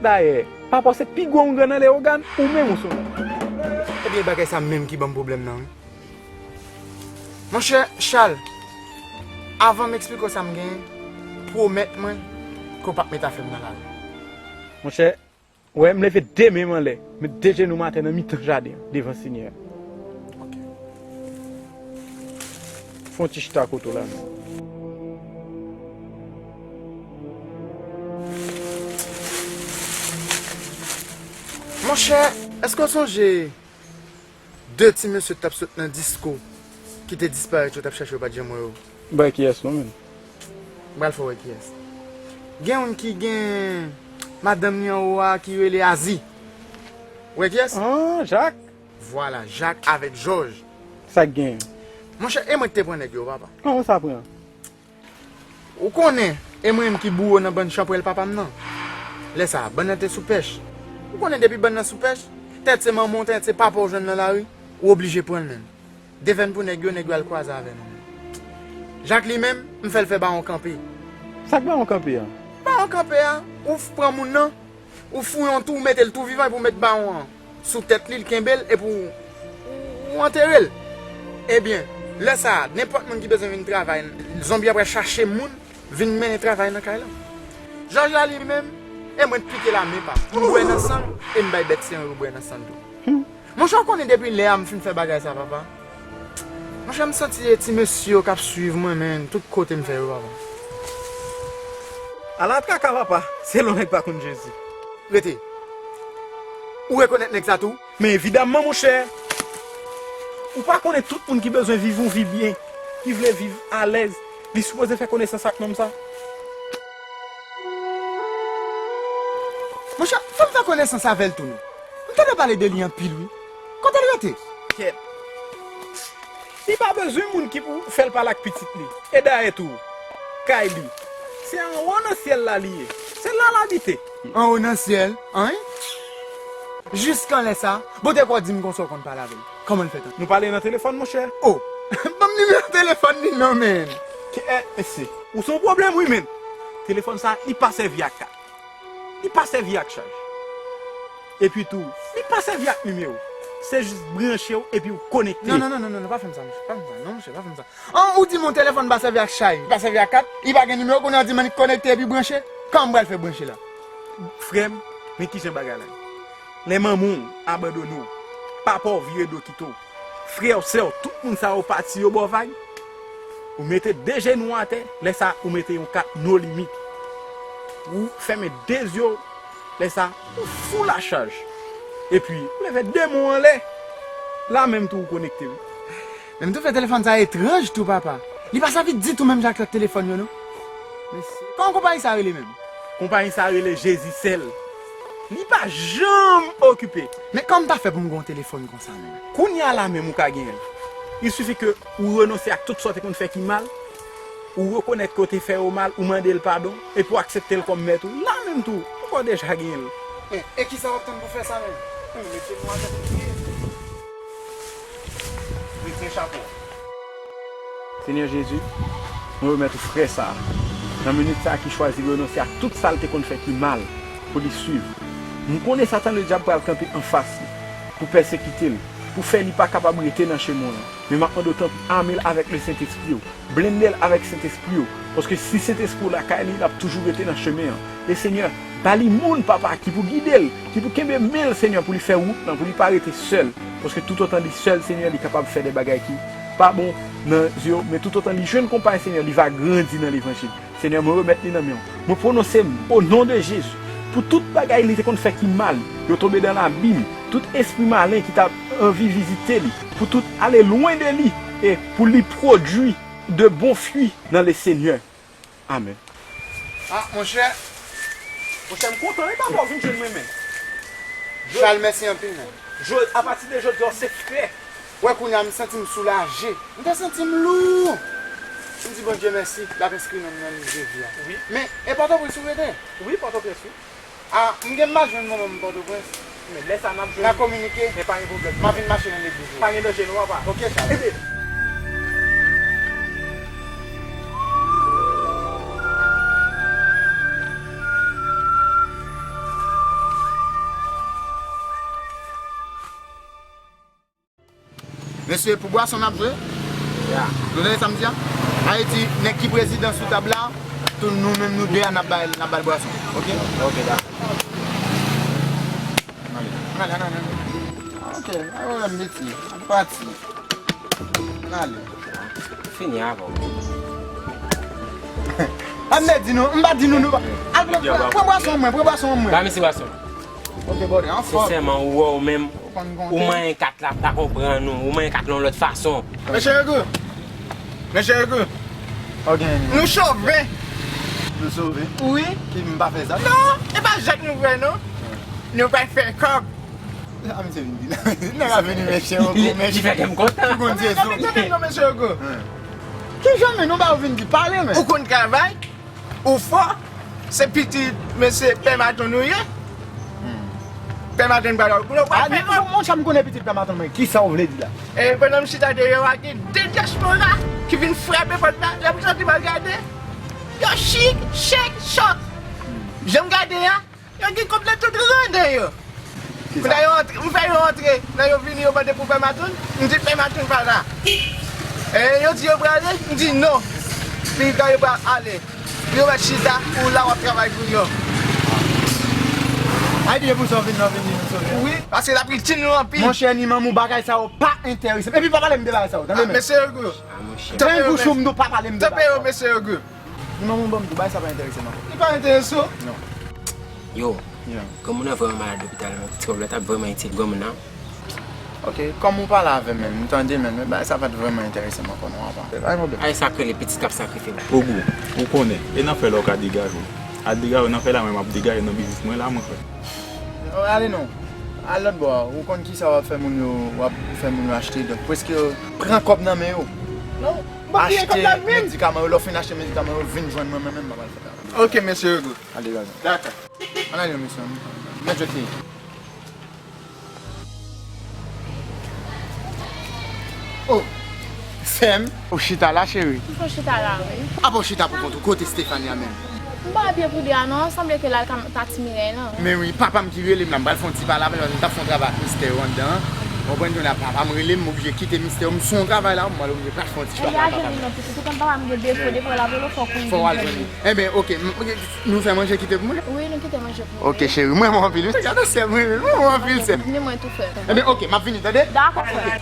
Dayè, papa w se pi gwo oungan nan Leyogàn, ou menm ou se oungan. Ebyen, bagay sa menm ki ban m pwoblèm nan, wi. Monchè Chal, avan m eksplike w sa m genyen, pwomèt mwen ke w p ap met afè m nan lari. Monchè, w wè, m leve de men m anlè, met de jenou m atè nan mitan jaden an, devan Senyè a. Ok. Fè yon ti chita kote w la menm. Monchè, èske w sonje de ti mesye k t ap sot nan disko ki te disparèt, yo t ap chache, yo pa t janm wè yo? M pa wè kiyès non, menm. M pral fè w wè kiyès. Gen youn ki gen madanm li anwo a ki rele Azi. Ou wè kiyès? Ah, Jak. Vwala, Jak avèk Jòj. Sa k genyen? Monchè, e mwen ki te pran nèg yo, papa. Kòman sa pran? Ou konnen, e mwen menm ki bouwo nan bann chanpwèl papa m nan. Lè sa a, bann nan te sou pèch. Ou konnen depi bann nan sou pèch, tèt se manman w, tèt se papa w jwenn nan lari, ou oblije pran l menm. Devèn pou nèg yo, nèg yo al kwaze avè nou menm. Jak li menm, m fè l fè bawon kanpe. Sa k bawon kanpe a? Bawon kanpe a, ou f-, pran moun nan, ou fouye yon twou, ou mete l tou vivan, epi w met bawon an sou tèt li, l kenbe l, epi w, w antere l. Ebyen, lè sa a, nenpòt moun ki bezwen vin travay, zonbi a pral chache moun, vin mennen travay nan kay la. Jòj la, li menm, e mwen t pike l a men pa m. M bwè nan san l, e m bay bèt se yon bwè nan san l tou. Hmm. Monchè, w konnen depi lè a m fin fè bagay sa, papa. Monchè, m santi e ti mesye yo k ap swiv mwen, men, tout kote m fè yo, papa. Ala traka, papa. Se lè yon nèg pa konn Jezi. Rete. Ou rekonèt nèg sa tou? Men evidamman, monchè. Ou pa konnen tout moun ki bezwen viv yon vi byen, ki vle viv alèz, li sipoze fè konesans ak nonm sa? Monchè, fò m fè konesans avè l tou non. M tande pale de li anpil, wi. Kote l rete? Kèt. Li pa bezwen moun ki pou fè l pale ak pitit li. E dayè tou, kay li, se anwo nan syèl la li ye. Se la l abite. Anwo nan syèl? Anyen? Jiskan lè sa, bon, te kwè w di m konsa w konn pale avè l. Kòman l fè tande? Nou pale nan telefòn, monchè. O! Ban m nimewo telefòn li non, men. Kèt mesye. Ou se yon pwoblèm, wi, men. Telefòn sa, li pa sèvi ak kat. Li pa sèvi ak chaj. Epi tou, li pa sèvi ak nimewo. Se jis branche w epi w konekte. Non, non, non, non, non, non, pa fè m sa, monchè. Pa fè m sa, non, monchè, pa fè m sa. An, ou di m yon telefòn pa sèvi ak chaj, li pa sèvi ak kat, li pa gen nimewo, kounye a w di m annik konekte epi branche? Kòman m pral fè branche la? Frè m, men kijan bagay la ye. Lè manman w abandone w, papa w vire do kite w, frè w, sè w, tout moun sa yo pati, yo ba w vag, ou mete de jenou w atè, lè sa ou mete yon kat no limit. Ou fèmen de zye w, lè sa ou fou lachaj. Epi, ou leve de men w anlè, la menm tou ou konekte wi. Men m twouve telefòn sa etranj tou, papa. Li pa sèvi ditou menm jan ak lòt telefòn yo, non. Mesye, kòman konpayi sa rele menm? Konpayi sa rele Jezisèl. Li pa janm okipe. Men kòman m ta fè pou m gen yon telefòn konsa menm? Kounye a la menm ou ka genyen l. Il suffit ke ou renonse ak tout sa w te konn fè ki mal, ou rekonèt ke w te fè yo mal, ou mande l padon, epi w aksepte l kòm mèt ou. La menm tou, ou poko deja genyen l. E, e kisa w ap tann pou fè sa menm? Mete nou atè pou priye. Retire chapo. Senyè Jezi, mwen remèt ou frè sa a, nan minit sa a ki chwazi renonse ak tout sa l te konn fè ki mal pou li swiv. M konnen Satan Ledyab pral kanpe anfas li pou pèsekite l, pou fè li pa kapab rete nan chemen w lan. Men m ap mande w tanpri, ame l avèk Lesentespri w. Blende l avèk Sentespri w, paske si Sentespri w lakay li, l ap toujou rete nan chemen an. E Senyè, ba li moun, papa, ki pou gide l, ki pou kenbe men l, Senyè, pou li fè wout lan, pou li pa rete sèl. Paske toutotan li sèl, Senyè, li kapab fè de bagay ki pa bon nan zye w, men toutotan li jwenn konpay, Senyè, li va grandi nan levanjil. Senyè, mwen remèt li nan men w. Mwen pwononse m, o non de Jezi, pou tout bagay li te konn fè ki mal, yo tonbe dan labim. Tout espri malen ki t ap anvi vizite li, pou tout ale lwen de li, e pou li pwodui de bon fwi nan Lesenyè. Amèn. Ah, monchè. Monchè, m kontan, wi, papa, w vin jwenn mwen, men. Charles, mèsi anpil, men. Jodi, apati de jodi a, w se frè. Wè, kounye a, m santi m soulaje. M te santi m lou. M di Bondye mèsi, l ap enskri non m nan liv de vi a. Wi. Men, e Pòtoprens ou rete? Wi, Pòtoprens, wi. Ah, m gen m al jwenn manman m Pòtoprens. Men lè sa n ap jwenn. N a kominike. Men pa gen pwoblèm. M a vin mache nan legliz ou. Pa gen danje non, papa. Ok, Charles. Ede. Mesye, pou bwason n ap jwe. Ya. Nou tande sa m di a? Ayiti, nèg ki prezidan sou tab la, tou nou menm nou de a n ap bay, n ap bay bwason. Ok? Ok, dakò. Ann ale, ann ale, ann ale. Ok, pa gen pwoblèm, mesye. N ap pati. Ann ale. Fini avè w. Ann ale, di nou, m pa di nou, nou pa. Al pran, pran, pran bwason mwen, pran bwason mwen. Ba mesye bwason. Ok, brother, anfòm. Sensèman, ou wè w menm, ou manyen kat la, m pa konprann ou. Ou manyen kat la yon lòt fason. Mesye Hugo. Mesye Hugo. Ok. Nou sove. Nou sove? Wi. Ki m pa fè zak? Non, e pa zak nou fè, non. Nou pa fè kòb. A, misye vin di, nèg la vini, mesye Hugo, mesye. Li fè kè m kontan. Ou konn se zot. Tande, tande, non, mesye Hugo. Kijan, men, nou ba ou vin di pale, men. Ou konn travay? Ou fò, se pitit mesye Pè Maton nou ye. Pè Maton pa la, ou konn wè. A, fè non, non, monchè, m konnen pitit Pè Maton mwen. Kisa w vle di la? E pandan m chita deyò a, gen de dyaspora ki vin frape pòt la, lè m santi m al gade, yo chik, chèk, chòk. Jan m gade a, yo gen kòb nan tout grandè yo. Kisa? Kounye a yo antre, m fè yo antre, lè yo vini, yo mande pou Pè Matoun, m di Pè Matoun pa la. E yo di yo prale, m di non. Pi ta yo pral ale. Yo mèt chita, ou la w ap travay pou yo. Ay, di e pou sa w vin nan, vin di nou sove. Wi, paske l ap itil nou anpil. Monchè, ni manman w, bagay sa yo pa enterese m. Epi pa pale m de bagay sa yo, tande men. Mesye Hugo. Tankou chou m di w pa pale m de bagay sa yo. Tanpri, mesye Hugo. Ni manman w, ban m di w, bagay sa pa enterese m ankò. Li pa enterese w? Non. Yo, granmoun nan vrèman malad lopital, men ti kòb la t ap vrèman itil granmoun nan. Ok, kòm ou pale avè m, men m tande, men, men bagay sa pa t vrèman enterese m ankò non, apa. Pa gen pwoblèm. Ay, sa k rele pitit k ap sakrifye m. Ogou, ou konnen, e nan fè la ou ka degaje w. Al degaje w nan fè la, mwen m ap degaje nan biznis mwen la, mwen frè. Ale non. Al lòt bò a, ou konn kisa w ap fè moun yo, w ap fè moun yo achte dòt. Prèske pran kòb nan men yo. Non, m p ap peye kòb la menm. Achte medikaman yo, lè w fin achte medikaman yo, vin jwenn mwen, mwen menm m ap al fè travay. Ok, mesye Hugo. Al degaje w. Dakò. Ann ale, mesye. Mèt jwèt li. Oh! Fè m, ou chita la, cheri. M fè chita la, wi. Apa w chita pou kont ou, kote Stefania menm? M pa pye pou de a non, sanble ke l al ka, ka ti Mirèy lan. Men wi, papa m ki rele m la, m pral fè yon ti pale avè l, paske m t ap fè yon travay ak mistè yo anndan an. Ou konprann, kounye a papa m rele m, m oblije kite mistè yo, m sou yon travay la, m pral oblije pral fè yon ti pale ak papa m. Ebyen, al jwenn li non, pitit, ou konn papa m gen defo, defo l ap rele w, fòk ou jwenn li. Fò w al jwenn li. Ebyen, oke, m, nou fè manje kite pou mwen? Wi, nou kite manje pou mwen. Oke, cheri, m renmen w anpil, wi. Gade sè m, wi, m renmen w anpil, sè m. Ni mwen tou, frè. Ebyen, oke, m ap vini, tande? Dakò, frè.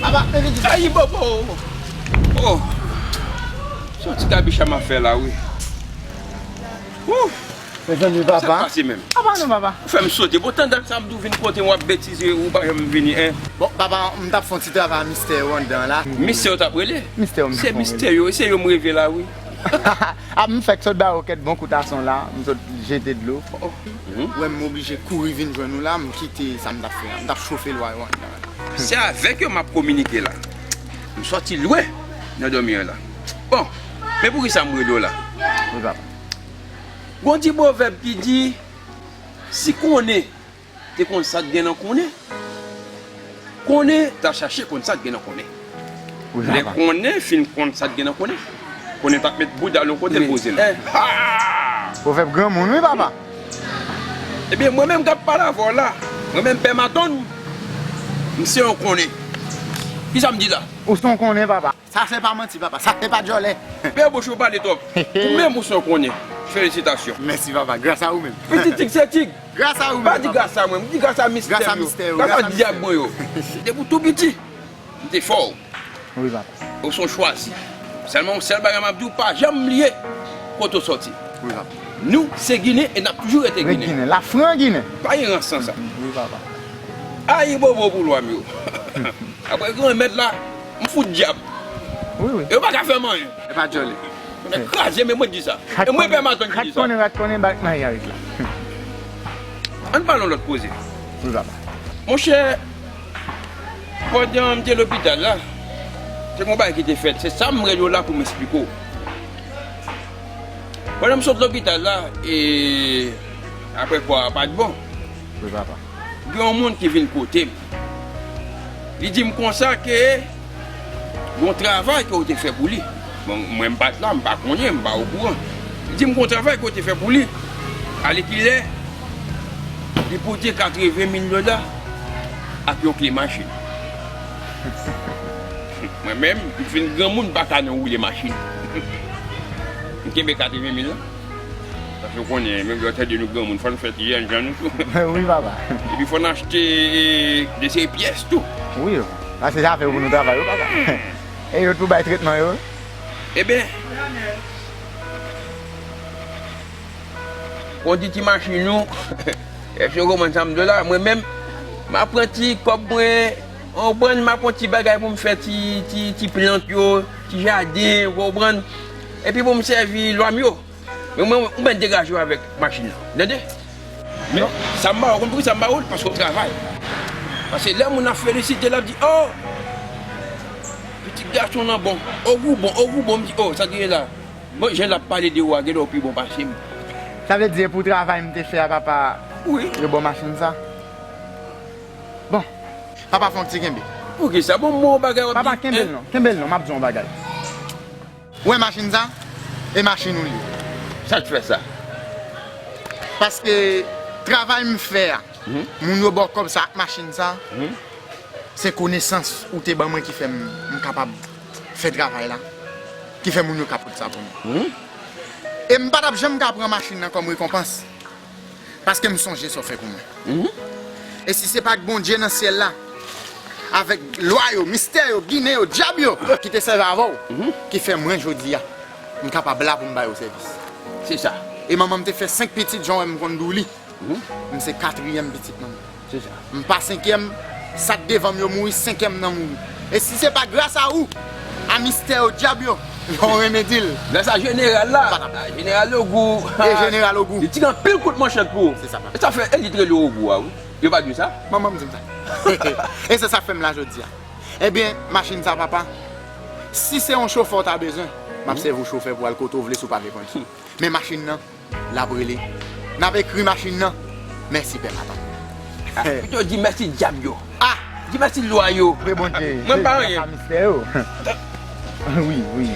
Papa, men vin di sa. Ayi, bobo! Oh! Se yon ti kabicha m ap fè la, wi. Wouh! Mezanmi, papa. Sa k pase menm? Apa non, papa. Ou fè m sote. Bon, tandan sa m tou vin kote w ap betize, ou pa janm vini, en. Bon, papa, m t ap fè yon ti travay a mistè yo anndan la. Mistè yo t ap rele? Mistè yo m te fè rele. Se mistè yo, se yo m reve la, wi. A, m fèk sot ba yo kèk bon kout ason la, m sot jete dlo. Oh, oh. Mhm. Ou wè m oblije kouri vin jwenn ou la, m kite sa m t ap fè a. M t ap chofe lwa yo anndan la. Se avèk yo m ap kominike la. M sòti lwen nan dòmi an la. Bon, men poukisa m rele w la? Wi, papa. Gon ti pwovèb ki di, si konnen te konn sa k gen nan konnen, konnen t ap chache konn sa k gen nan konnen. Wi, papa. Lè konnen fin konn sa k gen nan konnen, konnen t ap met bouda l yon kote, poze l. Wi. Eh, ha! Pwovèb granmoun, wi, papa. Ebyen, mwen menm k ap pale avè w la, mwen menm pè Matonn, m se yon konnen. Kisa m di la? Ou se yon konnen, papa. Sa se pa manti, papa. Sa se pa djòlè. Pè bouch ou pale twòp. Ou menm ou se yon konnen. Felisitasyon. Mèsi, papa. Gras a ou menm. Pitit tig se tig. Gras a ou menm, papa. Pa di gras a mwen, di gras a mistè yo. Gras a mistè yo, gras a dyab mwen yo. Depi w tou piti, m te fè w. Wi, papa. Ou se yon chwazi. Sèlman, yon sèl bagay m ap di w, pa janm bliye kote w sòti. Wi, papa. Nou se Ginen e n ap toujou rete Ginen. Ret Ginen, la fran Ginen. Pa gen rans san sa. Wi, papa. Ayibobo pou lwa m yo. Apre granmèt la, m fout dyab. Wi, wi. Yo pa ka fè m anyen. E pa djòlè. Nèg kraze, men mwen di sa. E mwen pè Matonn ki di sa. Rat konnen, rat konnen, bat mayi aret la. Ann pale yon lòt koze. Wi, papa. Monchè, pandan m te lopital la, se yon bagay ki te fèt. Se sa m rele w la pou m esplike w. Pandan m sot lopital la, e, apre kò a pa t bon. Wi, papa. Gen yon moun ki vin kote m. Li di m konsa ke gon travay ke w te fè pou li. Bon, mwen m pa t la, m pa konnen, m pa okouran. Li di m gon travay ke w te fè pou li. Alèkile, li pote katreven mil dola ak yon kle machin. Mwen menm, m fin granmoun, m pa ka nan woule machin. M kenbe katreven mil la. Paske w konnen, menm lè w tande nou granmoun, fò n fè ti jènjan nou tou. Wi, papa. Epi fò n achte, e, de seri pyès tou. Wi, paske sa fè pou nou travay, wi, papa. E yo tou bay tretman yo. Eben, on di ti machin nou, èske w konprann sa m di w la? Mwen menm, m ap pran ti kòb mwen, w konprann, m ap pran ti bagay pou m fè ti, ti, ti plant yo, ti jaden, w konprann? Epi pou m sèvi lwa m yo. Men mwen, mwen degaje w avèk machin nan. Tande? Men sa m ba w, konn poukisa m ba w l? Paske w travay. Paske lè moun ap felisite l, ap di, "Oh! Pitit gason w lan bon. Oh, ou bon, oh, ou bon." M di, "Oh, sa k genyen la?" Bon, jan l ap pale de ou a, genlè w pi bon pase m. Sa vle di e pou travay m te fè a, papa, wi, yo ba w machin sa? Bon. Papa, fè yon ti kenbe. Poukisa? Bon, m ba w yon bagay, w ap di, papa, kenbe l non. Kenbe l non, m ap di w yon bagay. Ou wè machin sa? E machin ou l ye. Sa k fè sa? Paske travay m fè a, mhm, moun yo ba w kòb sa ak machin sa, mhm, se konesans ou te ban mwen ki fè m, m kapab fè travay la, ki fè moun yo ka pote sa pou mwen. Mhm. E m pa t ap janm ka pran machin nan kòm rekonpans. Paske m sonje sa w fè pou mwen. Mhm. E si se pa t Bondye nan syèl la, avèk lwa yo, mistè yo, ginen yo, dyab yo, ki te sèvi avè w, mhm, ki fè mwen jodi a, m kapab la pou m ba yo sèvis. Se sa. E manman m te fè senk pitit, jan w wè m konn di w li. Mhm. M se katriyèm pitit manman. Se sa. M pa senkyèm, sa k devan m yo mouri, senkyèm nan mouri. E si se pa gras a ou, a mistè yo, dyab yo, yo renmen di l. Gras a jeneral la, jeneral Ogou. E jeneral Ogou. Li tire anpil kout manchèt pou ou. Se sa, papa. E sa fè, e li t rele w Ogou a, wi. Yo pa di w sa? Manman m di m sa. E se sa k fè m la jodi a. Ebyen, machin sa, papa, si se yon chofè w ta bezwen, m ap sèvi w chofè pou al kote w vle si w pa vle kondui. Men machin nan, l ap rele. N ap ekri machin nan. Mèsi, pè, papa. Ah, pito di mèsi dyab yo. Ah! Di mèsi lwa yo. Mwen pa anyen. Mistè yo. Wi, wi.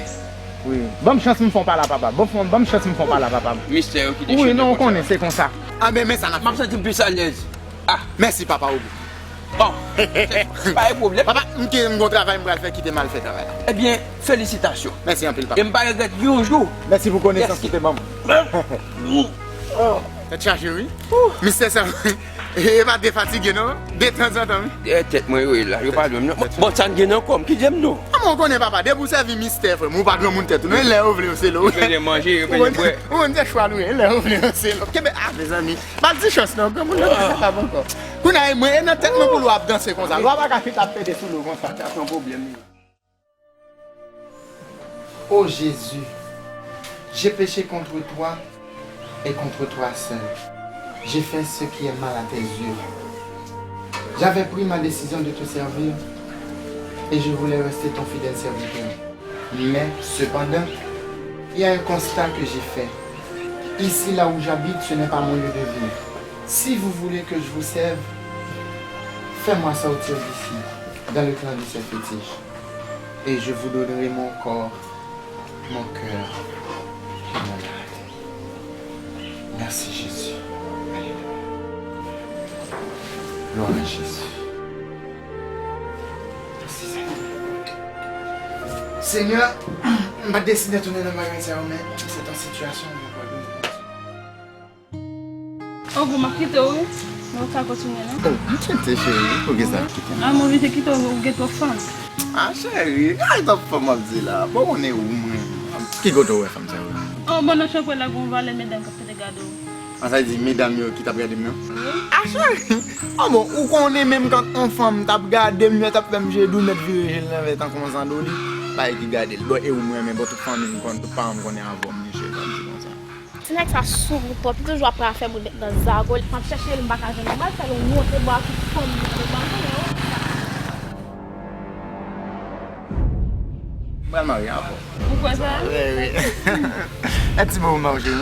Wi. Ban m chans m fè w pale a papa. Ban m chans m fè w pale a papa. Mistè yo ki te chante konsa. Wi, non, ou konnen, se konsa. Anben, men sa n ap fè. M ap santi m plis alèz. Ah. Mèsi, papa Obi. Bon, se pa yon pwoblèm. Papa, m gen yon travay m pral fè, kite m al fè travay la. Ebyen, felisitasyon. Mèsi anpil, papa. E m pa regrèt yon jou. Mèsi pou konesans ou te ban m. Tèt chaje, wi. Mistè sa, e pa defatige, non. Detanzantan, wi. E tèt mwen yo ye la, yo pa dwe m, non. Bon, sa n gen nan kò m, kite m, non. A, mwen konnen, papa, depi w sèvi mistè, frè m, ou pa granmoun tèt ou, non. E lè yo vle yo sele w. Yo bezwen manje, yo bezwen bwè. Ou konn se chwa nou ye, e lè yo vle yo sele w. Kenbe, a, mezanmi. Ba l ti chans non, granmoun nan pa kapab ankò. Kounye a, e mwen, e nan tèt mwen pou lwa ap danse konsa. Lwa pa ka chita ap pede sou lwa konsa. Sa se yon pwoblèm li ye. Ô Jésus, j'ai péché contre toi et contre toi seul. J'ai fait ce qui est mal à tes yeux. J'avais pris ma décision de te servir et je voulais rester ton fidèle serviteur. Mais, cependant, il y a un constat que j'ai fait. Ici, là où j'habite, ce n'est pas mon lieu de vie. Si vous voulez que je vous serve, faites-moi sortir d'ici, dans le clan de ces fétiches, et je vous donnerai mon corps, mon cœur et mon âme. Merci, Jésus. Alléluia. Gloire à Jésus. Mèsi, Senyè. Senyè, m pa t deside tounen nan bagay sa yo, men se yon sitiyasyon mwen pral vin pran sou mwen. Ogou, m ap kite w, wi. Men ou ka kontinye, non? Oh, m kite, cheri. Poukisa? A, m oblije kite w, ou gen twòp fanm. A, cheri, gade twòp fanm w ap di la. Bon, ou konnen ou mwen. Ki kote w wè fanm sa yo? Oh, bon, nan chanpwèl la, gen yon valè medam k ap fete gade w. An, sa vle di medam yo ki t ap gade m yo? Wi. A, cheri! An bon, ou konnen menm kan yon fanm t ap gade m, yo t ap fè m je dounèt vire je l lènvè tankou yon zandoli. Bagay ki gade l. Bon, e ou m renmen, bon, tout fanmi m konn, tout paran m konnen avè w m ye, cheri, sa m di konsa. Ti nèg sa sou gout twòp, li toujou ap pral fè moun met nan zago, m ap chèche l, m pa ka jwenn li, m al fè l yon wonte bò ak tout fanmi m nan, m pa konnen, oh. M pral marye avè w. Ou kwè sa? Wi, wi. E ti bo manje.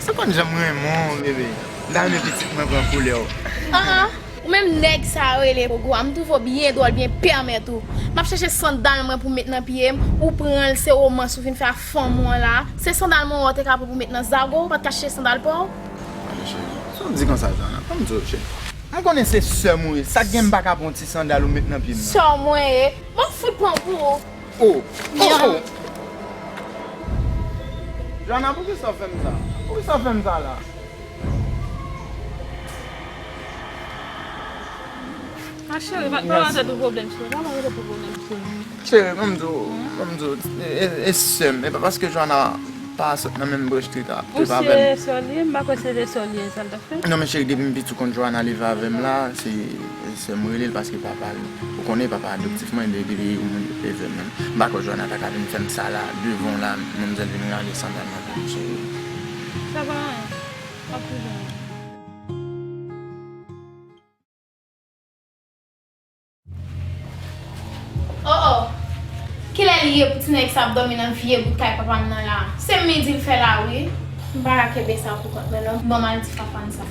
Sa konn janm renmen w, bebe. M ta renmen pitit mwen pran koulè w. An, an. Ou menm nèg sa yo rele Ogou a, m twouve w byen dwòl, byen pèmè tou. M ap chèche sandal mwen pou m met nan pye m, ou pran l, se womans ou vin fè ak fanm ou an la. Se sandal mwen wè w te ka pran pou w met nan zago, ou pa t ka chèche sandal pa w? Tande cheri, sa w di konsa, Joanna? Ban m di w, cheri. M konnen se sè m ou ye. Sa k gen m pa ka pran ti sandal ou met nan pye m nan? Sè w mwen ye. Bon, fout pran pou ou. Oh! Oh, oh! Joanna, poukisa w fè m sa? Poukisa w fè m sa la? A cheri, pa, pa rantre pou pwoblèm, cheri. Pa rantre pou pwoblèm, cheri. Cheri, ban m di w, ban m di w, e, e, e sè m, e pa paske Joanna pa sot nan menm branch trita, trita avè m. Ou si e sè w li ye? M pa kwè se de sè w li ye, sa l t ap fè. Non, men cheri, depi m piti, ou konn Joanna leve avè m la, se, se sè m rele l paske papa l, ou konnen papa adoptif mwen, de-, depi ou leve m menm. M pa kwè Joanna ta ka vin fè m sa la, devan w la, manmzèl vin rale sandal mwen pou m, cheri. Sa pa anyen. W ap toujou renmen. Oh, oh. Kilè li ye pou ti nèg sa ap dòmi nan vye bout kay papa m nan la? Se midi l fè la, wi. M pa ka kenbe sa pou kont mwen, non. Ban m al di papa m sa.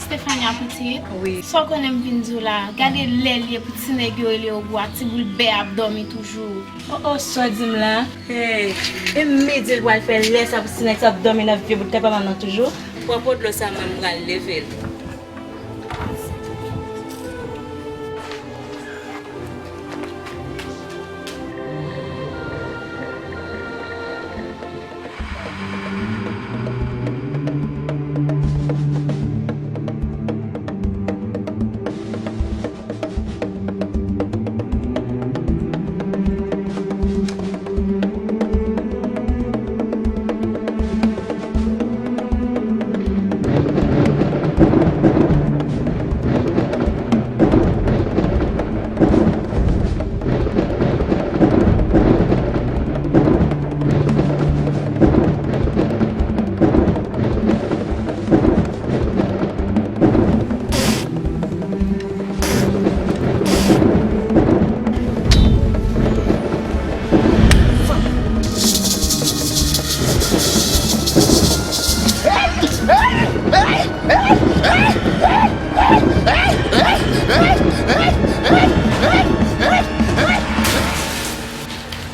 Stefania pitit, wi. Sa w konnen m vin di w la, gade lè l ye pou ti nèg yo rele Ogou a, ti boul bè ap dòmi toujou. Oh, oh, sa w di m la? Hey, e midi l pral fè lè sa pou ti nèg sa ap dòmi nan vye bout kay papa m nan toujou? Pran po dlo sa, mwen m pral leve l.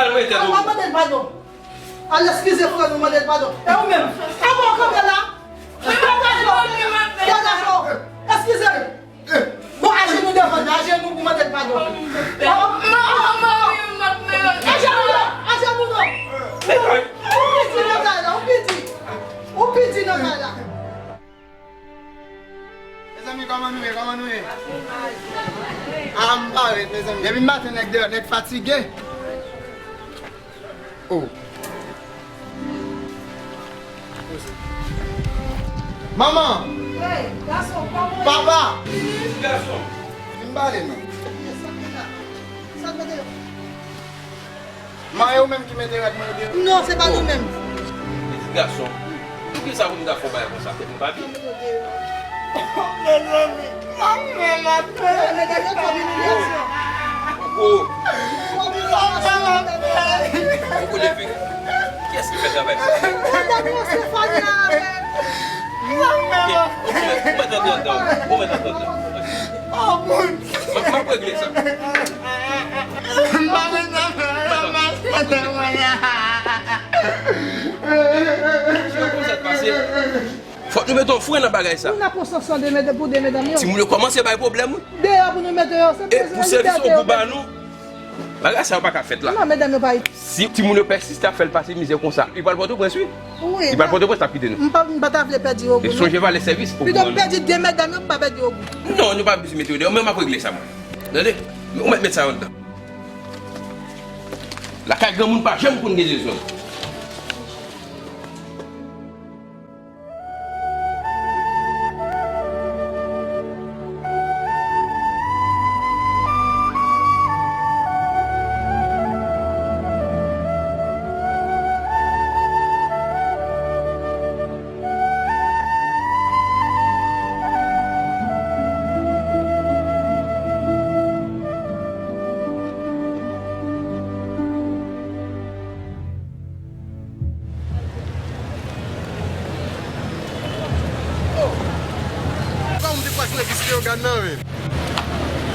Kalme tèt ou. Al mande l padon. Al eskize frè nou, mande l padon. E ou menm? E bon, kanpe la. Degaje w. Degaje w. Eskize l. Bon, ajenou devan, ajenou pou mande l padon. Ajenou non, ajenou non. Ou piti nan kay la, ou piti. Ou piti nan kay la. Mezanmi, kòman nou ye? Kòman nou ye? A, m pa ret, mezanmi. Depi maten, nèg deyò, nèg fatige. Oh. Manman! Hey, gason, kòman w ye? Papa! Vini. Gason. Vin pale non. Sa k mete la? Sa k mete yo? Man, e ou menm ki mete rad mwen deyò? Non, se pa nou menm. Pitit gason, poukisa pou m ta fè yon bagay konsa? Tèt mwen pa byen. Mezanmi, manman m ap fè. Medam yo twòp imilyasyon. Oh. Twòp imilyasyon. Poko leve. Kiyès ki fè travay sa? Medam yo se fanyan avè. Ou mèt antre anndan. Ou mèt antre anndan. Oh, bon. M ap, m ap regle sa. M pa bezwen fè yon masete mwen a. Chè, kòman sa t pase? Fòk nou mete yon fren nan bagay sa. Pou n ap pran sanksyon de medam, pou de medam yo. Timoun yo kòmanse bay pwoblèm, wi. Deyò pou nou mete yo, se e pou sèvis yo pou ba nou. Bagay sa yo pa ka fèt la. Non, medam yo pa. Si timoun yo pèsiste ap fè l pase mizè konsa, li pral Pòtoprens, wi. Wi, li pral Pòtoprens, l ap kite nou. M pa, m pa ta vle pèdi Ogou, non. E sonje valè sèvis Ogou. Pito m pèdi de medam yo, m pa pèdi Ogou. Non, nou pa bezwen mete yo deyò, men m ap regle sa, mwen. Tande? Ou mèt met sa yo anndan. Lakay granmoun pa janm konn gen dezòd. Kis Leyogàn nan, men.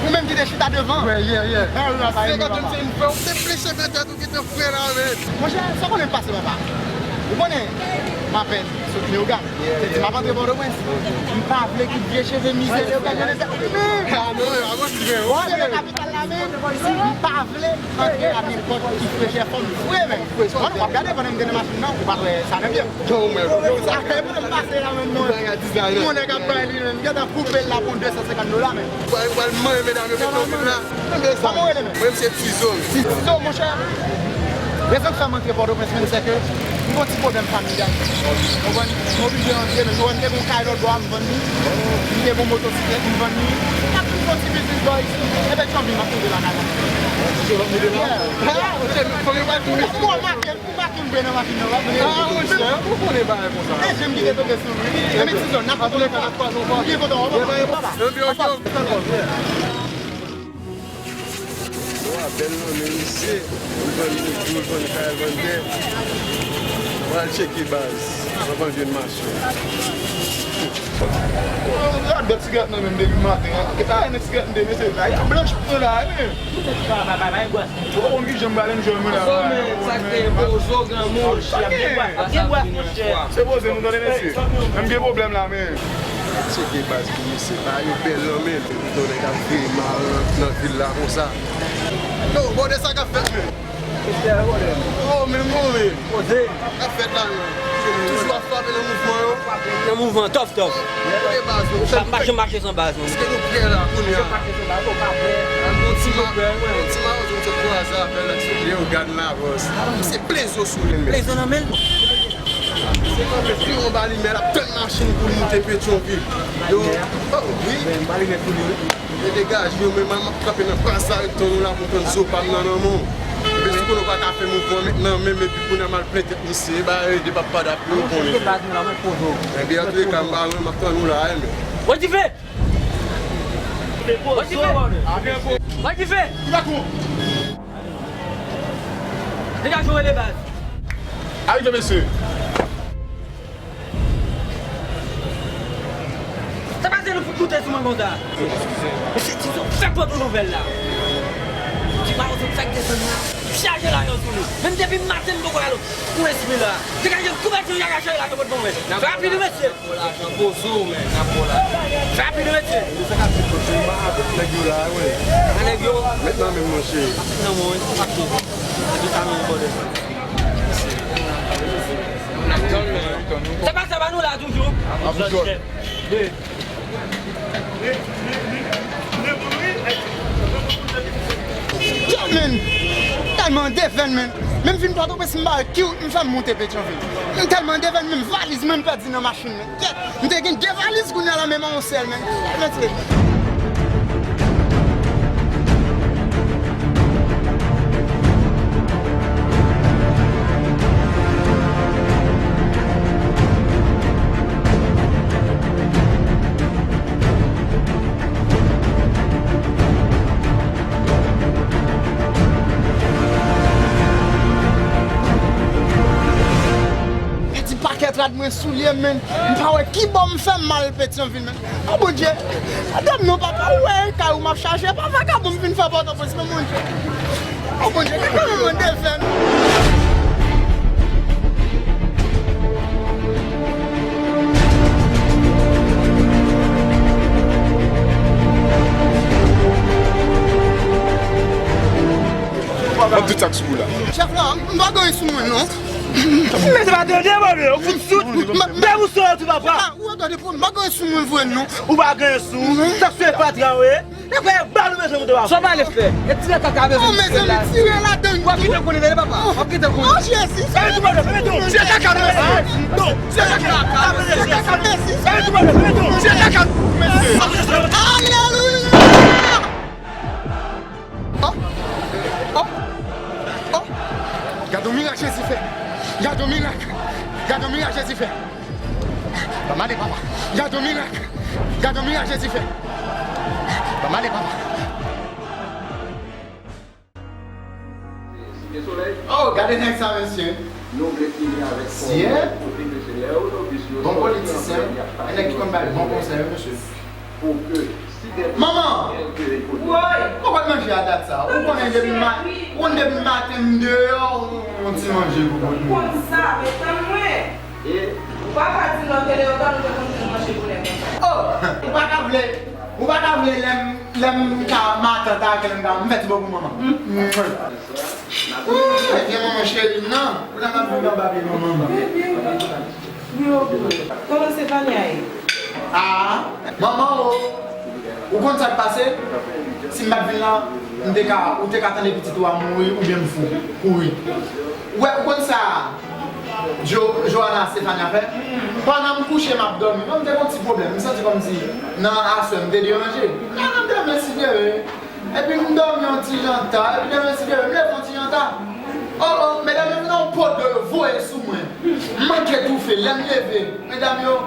Ou menm ki te chita devan. Wè, yeah, yeah. Senkant m se yon frè, ou te fleche nan tèt ou ki te frè la, men. Monchè, sa w konnen k pase, papa? Ou konnen, m apèn sot Leyogàn. Te di m ap antre Pòtoprens. M pa vle kit vye cheve mizè Leyogàn yo nan tèt li, men. Ah, non, men, pa posib, men. Ou se nan kapital la, men. M pa vle antre a nenpòt ki frechè fò m vre, men. Bon, w ap gade pandan m te nan machin nan, ou pa t wè sa nan pye m. Non, men. Sa fè pou m pase la, men, non. Yon nèg ap bay li, men. Gentan koupe l la pou de san senkant dola, men. Ou pral, ou pral manyen medam yo ki nan vil la. Kòman w rele, men? Mwen, m se Tizo, men. Ti-, Tizo, monchè. Rezon k fè m antre Pòtoprens, men, se ke m gen yon ti pwoblèm familyal. Ou konprann? M oblije antre, men, ou konprann, m te gen yon kay lòt bò a, m vann li. M te gen yon motosiklèt, m vann li. M ap vin fè yon ti biznis bò isi. Epi, m vin, m ap rive lakay la. Ou se lòt mete la? Yeah. Ah, ok, men fò yo pa tou. Ou make, ou make m vre nan machin nan, w ap vle. Ah, monchè, ou konnen bagay konsa. E, jan m kite tonbe sou li. Enben, Tizo, n ap ap vle fè. Byen kontan, w ap. Yo, yo, yo. Wa, bèl nan men misye. Li vann moto, li vann kay, li vann tè. Pral tcheke baz. Anvan l jwenn machin. Gad bèl sigarèt nan men m depi maten an. Ki bagay nan sigarèt m te mete la? Y ap blanch pou nou la, wi. Ou konn ki jan m pral enjoy mwen la. Pozo, men, sa k te pozo, granmouch. Y ap gen bwaf, y ap gen bwaf, monchè. Se poze nou tande, mesye. Menm gen pwoblèm la, men. Tcheke baz pou misye, bagay yo bèl lan, men. Yon nèg ap veye mal nan, nan vil la konsa. Yo, bòdè sa k ap fèt, men. Oh, men bon, men. Poze. Sa k ap fèt la, men. Toujou ap frape nan mouvman yo. Nan mouvman, tòf, tòf. Kote baz yo? Pa, pa janm mache san baz, non. Èske nou prè la, kounye a? Mache san baz, ou pa prè. Yon ti ma-, yon ti mawozo m sot kwaze avè l, èske Leyogàn Lavòs. Se plezo sou li, men. Plezo nan men l. Se kanpe pi anba limyè l ap tann machin pou l moute Petyonvil. Yo, oh, wi. Yo degaje yo, men m ap kanpe nan plas la, ret tann ou la pou tann zo pa m nan nan men w. Epi si konnen w pa ka fè mouvman nan men m, epi kounye a m al plen tèt misye, ba ede papa dap yo konnen. Ebyen, antouka, m pa lwen, m ap tann ou la, wi, men. Wè dife! Wè dife! Wè dife! Degaje w, rele baz. Arive, mesye. Sa pase nou fout moute sou mwen konsa? Mesye Tizo fèk pote yon nouvèl la. Ti mawozo fèk desann la. Chaje la yo sou li. Menm depi maten m poko al yon espri la. Degaje l, koupe ti jaga chaje la yo pot ban mwen. Fè rapid wi mesye. Fè rapid wi mesye. Nèg yo la wi. Nèg yo. Met nan men m monchè. Nan men w wi. Sa pa sa pa nou la toujou. Yo, men, tèlman devèn, men. Men m vin Pòtoprens, m pa wè ki wout m fè m moute Petyonvil. Men tèlman devèn, men valiz mwen m pèdi nan machin, men. Kèt, m te gen de valiz, kounye a la, men m an yon sèl, men. Kèt, mesye. Pèdi pakèt rad mwen, soulye m, men. M pa wè ki bò m fè m al Petyonvil, men. O Bondye, dam non papa, ou wè kay ou m ap chache, pa vakabon m vin fè Pòtoprens non Bondye. O Bondye, gade kòman mwen devèn. Wap di sa k sou ou la. Chèf la, m pa gen anyen sou mwen non. Men se pa tande mwen, ou fout soud. Bèm ou sou ti papa. Ou pa gade pou m pa gen sou mwen vre non. Ou pa gen sou. Sa se fatra wi. E kwè bal ou bezwen moute papa. Sa w pale frè? E tire kaka bezwen. Oh, mezanmi, tire ladan. W ap kite l konnen tande papa. W ap kite l konnen. Oh, Jezi. Sa vle di papa, sa vle di. Tire kaka bezwen. Non, tire kaka. Tire kaka bezwen. Sa vle di papa, sa vle di. Tire kaka. Alelouya. Oh! Oh! Oh! Gade yon mirak Jezi fè! Gade yon mirak! Gade yon mirak Jezi fè! Ban m ale, papa! Gade yon mirak! Gade yon mirak Jezi fè! Ban m ale, papa! Oh, gade nèg sa, mesye! Mesye! Bon politisyen! Yon nèg ki konn bay bon konsèy, wi, mesye! Manman! Woy! Ou konn manje a dat sa? Ou konnen depi ma-, ou konn depi maten m deyò, ou yon ti manje pou kote. Ou konn sa, men tann mwen. Ou pa ka di non, te deyò, tann ou te konn manje pou lè konsa. Oh! Ou pa ka vle, ou pa ka vle lè m, lè m ka matant avèk lè m ka, m fè ti bo pou manman. Ooh, ebyen manman cheri m nan, ou nan ap viv anba pye manman m. Wi, wi, wi. Kòman Stefania ye? Ah, manman o, ou konn sa k pase? Si m pa t vin la, m te ka, ou te ka tande pitit ou a mouri oubyen m fou, kouri. Ou wè, ou konn sa Jo-, Johanna Stefania fè? Pandan m kouche, m ap dòmi. Non, m te gen yon ti pwoblèm. M santi kòmsi nan aswè, m te deranje. Nan, nan, demen si Dye vle. Epi m dòmi yon ti jan ta, epi demen si Dye vle, m leve yon ti jan ta. Oh, oh, medam yo vin nan yon po dlo, yo voye sou mwen. M manke toufe, lè m leve, medam yo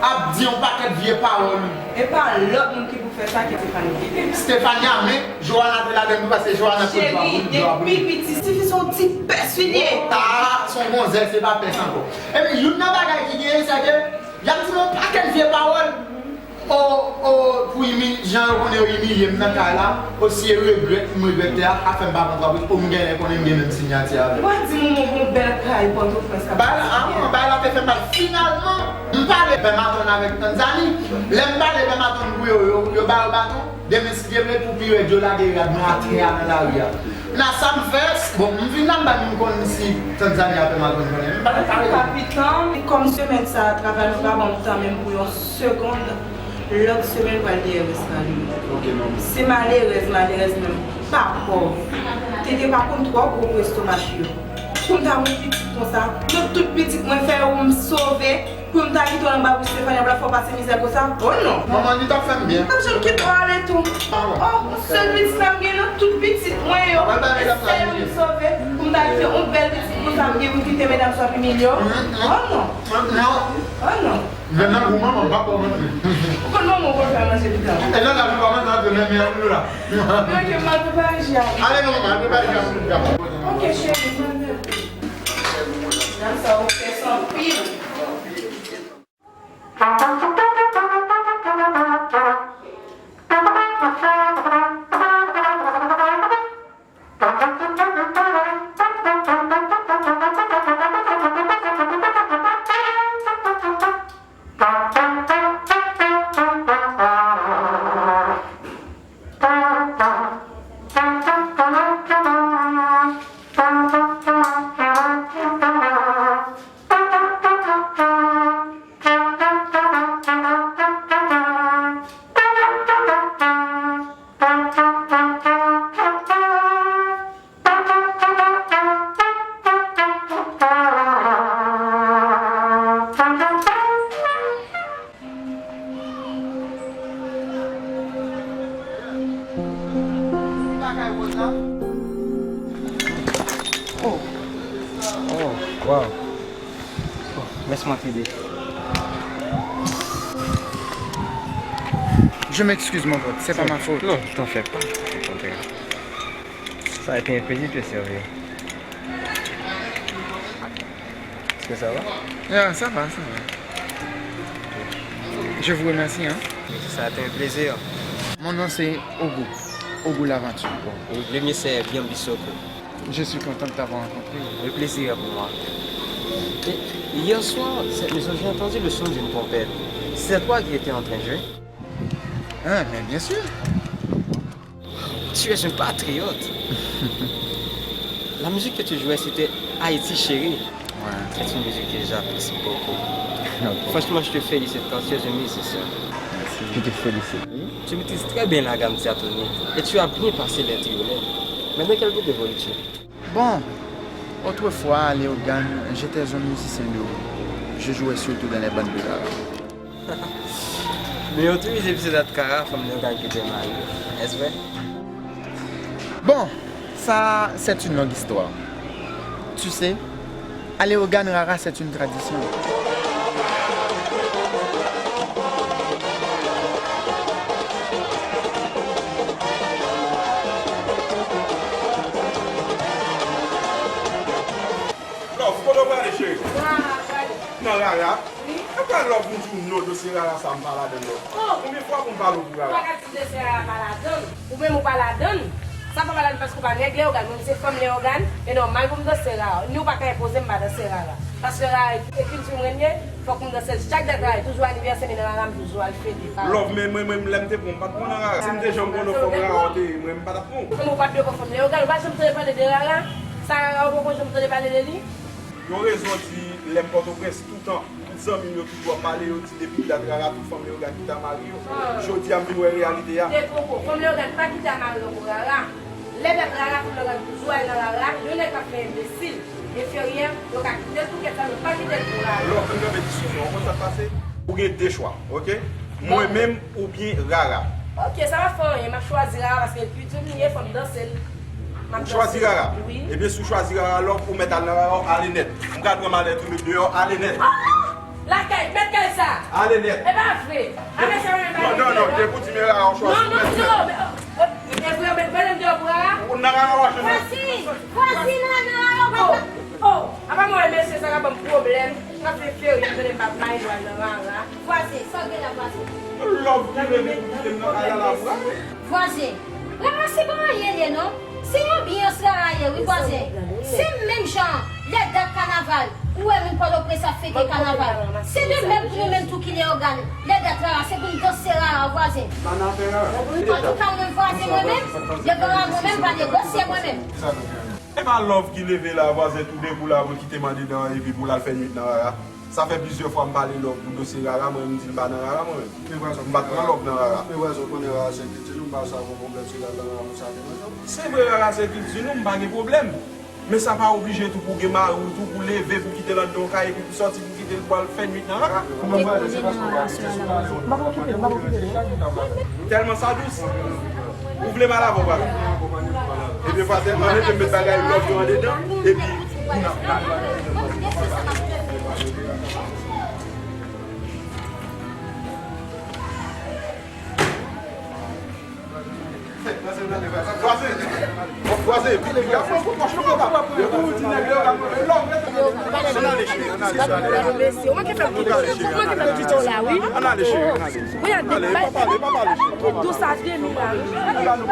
ap di yon pakèt vye pawòl. E pa lòt moun ki pou fè sa ke Stefania. Stefania, men Johanna te ladann tou, paske Johanna pot dlo a pou li, dlo a pou li. Cheri, depi piti, tifi se yon ti pès li ye. Ah, se yon gonzès, se pa pès ankò. Epi youn nan bagay ki genyen, se ke y ap di m yon pakèt vye pawòl. O, o, pou imi-, jan yo konnen yo imilye m nan kay la, osi e regrèt, m regrèt te a, a fè m pa pran twò plis, o m genlè konnen m gen menm siyati avè l. Ou pa di m ou gon bèl kay Pòtoprens k ap bay la, ah, bay la te fè mal. Finalman, m pale Pè Maton avèk Tanzani. Lè m pale Pè Maton pou yo, yo, yo ba yo baton. Demen, si Dye vle, pou pi rèd, yo lage rad mwen atè a nan lari a. Nan sa m fè, bon, m vin la, m pa menm konn si Tanzani a Pè Maton konnen. M pa menm pale. Kapitan, kòm semèn sa a, travay mwen pa ban m tan menm pou yon segonn. Lòt semèn pral dèyè rès la li. Ok, manman. Se malerèz, malerèz menm pa pòv. Tete pa konn twò gwo pou estomak yo. Pou m ta gen pitit konsa, tout, tout pitit mwen fè yo m sove, pou m ta kite w nan babouch Stefania pou l ap fè w pase mizè konsa? Oh non! Manman, li t ap fè m byen. M p ap janm kite w ale tou. Ah bon? Oh, yon sèl pitit la m gen nan tout pitit mwen yo. E sè yo m sove, pou m ta kite yon bèl pitit konsa m gen pou kite medam sa ap imilye w? Oh non! Non. Oh non! Men nan gou manman, m pa pran manje. Ou konn manman ou konn fè manje pita. E lè la, nou pa manje antre men, men nou la. Ok, m al prepare ji a. Ale non, manman, al prepare ji a pou nou. Ok, cheri, m al fè. Dam sa, ou fè sa anpil. Oh. Oh, wow. Oh, laisse-moi t'aider. Je m'excuse, mon pote, c'est pas ma faute. Non, t'en fais pas, au contraire. Ça a été un plaisir de te servir. Est-ce que ça va? Ah, ça va, ça va. Je vous remercie, hein. Ça a été un plaisir. Mon nom, c'est Ogou. Ogou Lavanti. Bon, le mien, c'est Bian Bissoko. Je suis content de t'avoir rencontré. Le plaisir est pour moi. Et hier soir, cette nuit, j'ai entendu le son d'une trompette. C'est toi qui étais en train de jouer? Ah, mais bien sûr. Tu es un patriote. La musique que tu jouais, c'était Haïti chérie. Ouais. C'est une musique que j'apprécie beaucoup. Ok. Franchement, je te félicite car tu es un musicien. Merci. Je te félicite. Tu maîtrises très bien la gamme diatonique et tu as bien passé les triolets. Maintenant, quel groupe évolues-tu? Bon, autrefois, à Léogâne, j'étais un musicien de rue. Je jouais surtout dans les bandes de rara. Men yo tou ize pise dat kara, fanm nan ka kite mari. Est-ce vrai? Bon, ça, c'est une longue histoire. Tu sais, aller au Ghana rara, c'est une tradition. Love, kote w prale, cheri? Nan rara. Nan rara? Wi. Love, m di w non, dosye Rara sa m pa ladann non. Konbyen fwa pou m pale w pou Rara? Ou pa ka di dosye Rara pa ladann. Ou menm ou pa ladann. Sa pa ladann paske ou pa nèg Leyogàn. Mwen, m se fanm Leyogàn. E nòmal pou m danse Rara. Ni ou pa ka enpoze m pa danse Rara. Paske Rara e kilti mwen li ye. Fòk m danse l. Chak dat Rara, toujou anivèsè, men nan Rara, m toujou al fete. Love, men mwen menm, lè m te pran, m pa t pran nan Rara. Si m te janm konnen fanm Rara w te ye, mwen, m pa t ap pran w. Kòman ou pa t dwe konn fanm Leyogàn? Ou pa janm tande pale de Rara? Sa Rara, ou poko janm tande pale de li? Yon rezon di, lè m Pòtoprens, toutan, tout zanmi m yo toujou ap pale, yo di depi dat Rara, tout fanm Leyogàn kite Amari yo. Jodi a, m vin wè reyalite a. Te poko. Fanm Leyogàn pa kite Amari yo pou Rara. Lè dat Rara, fanm Leyogàn toujou al nan Rara. Yon nèg k ap fè enbesil, enferyè, yo ka kite l pou kèt sa, men pa kite l pou Rara. Love, vin kanpe diskisyon an, ou konn sa k pase? Ou gen de chwa, oke? Mwen menm oubyen Rara. Oke, sa pa fè anyen, m ap chwazi Rara paske l pi di m li ye, fò m danse l. M ap danse l. Ou chwazi Rara? Wi. Ebyen, si w chwazi Rara, Love, ou mèt al nan Rara, ale nèt. M ka dwe m ale tou met deyò, ale nèt. Ah! Lakay, mèt kay sa. Ale nèt. E pa vre. A mesye mwen pa. Non, non, non, te pou di men Rara w chwazi. Non, non, non, men, oh, oh, e vre, men, men, men, Rara. Ou nan Rara w ap jwenn. Vwazen, vwazen, nan, nan Rara w ap. Oh, oh, apa mwen mesye sa ka ban m pwoblèm. Sa fè fè, yo tande m pa may lwa nan Rara. Vwazen, sa w gen la, vwazen? Love ki leve pou kite m nan kay la, la, vwazen. Vwazen, Rara se pa anyen li ye non. Se yon anbyans Rara ye wi vwazen. Se menm jan lè dat kanaval, ou wè moun Pòtoprens ap fete kanaval. Se de menm pou nou menm tou ki Leyogàn. Lè dat Rara, se pou n danse Rara vwazen. Antouka mwen vwazen mwen menm, devan Rara mwen menm pa negosye mwen menm. E pa Love ki leve la vwazen toudenkou la pou l kite m andedan epi pou l al fè nwit nan Rara. Sa fè plizyè fwa m pale Love pou dosye Rara, mwen menm m di l m pa nan Rara mwen menm. M pa t pran Love nan Rara. Men vwazen, ou konnen Rara se kilti nou, m pa sa pou pwoblèm si l al nan Rara pou sa te manje w. Se vre Rara se kilti nou, m pa gen pwoblèm. Men sa pa oblije tou pou gen mari w tou pou leve pou kite l anndan yon kay epi pou sòti pou kite l pou al fè nwit nan Rara. Ou pa okipe l, ou pa okipe l. Tèlman sa dous. Ou vle m al avè w pa vle? Ebyen vwazen, ann ede m met bagay Love yo andedan epi Vwazen, vwazen, vin epi a fò pou pòch nou kontan. Yo tou di nèg yo ka move lòm. Ann ale cheri, ann ale cheri. Mesye, ou manke fè m kite, ou manke fè m kite w la wi. Ann ale cheri, ann ale. Wi, ann ale, pa pale, pa pale cheri. Ki dous sa vye mi la wi. Ann ale.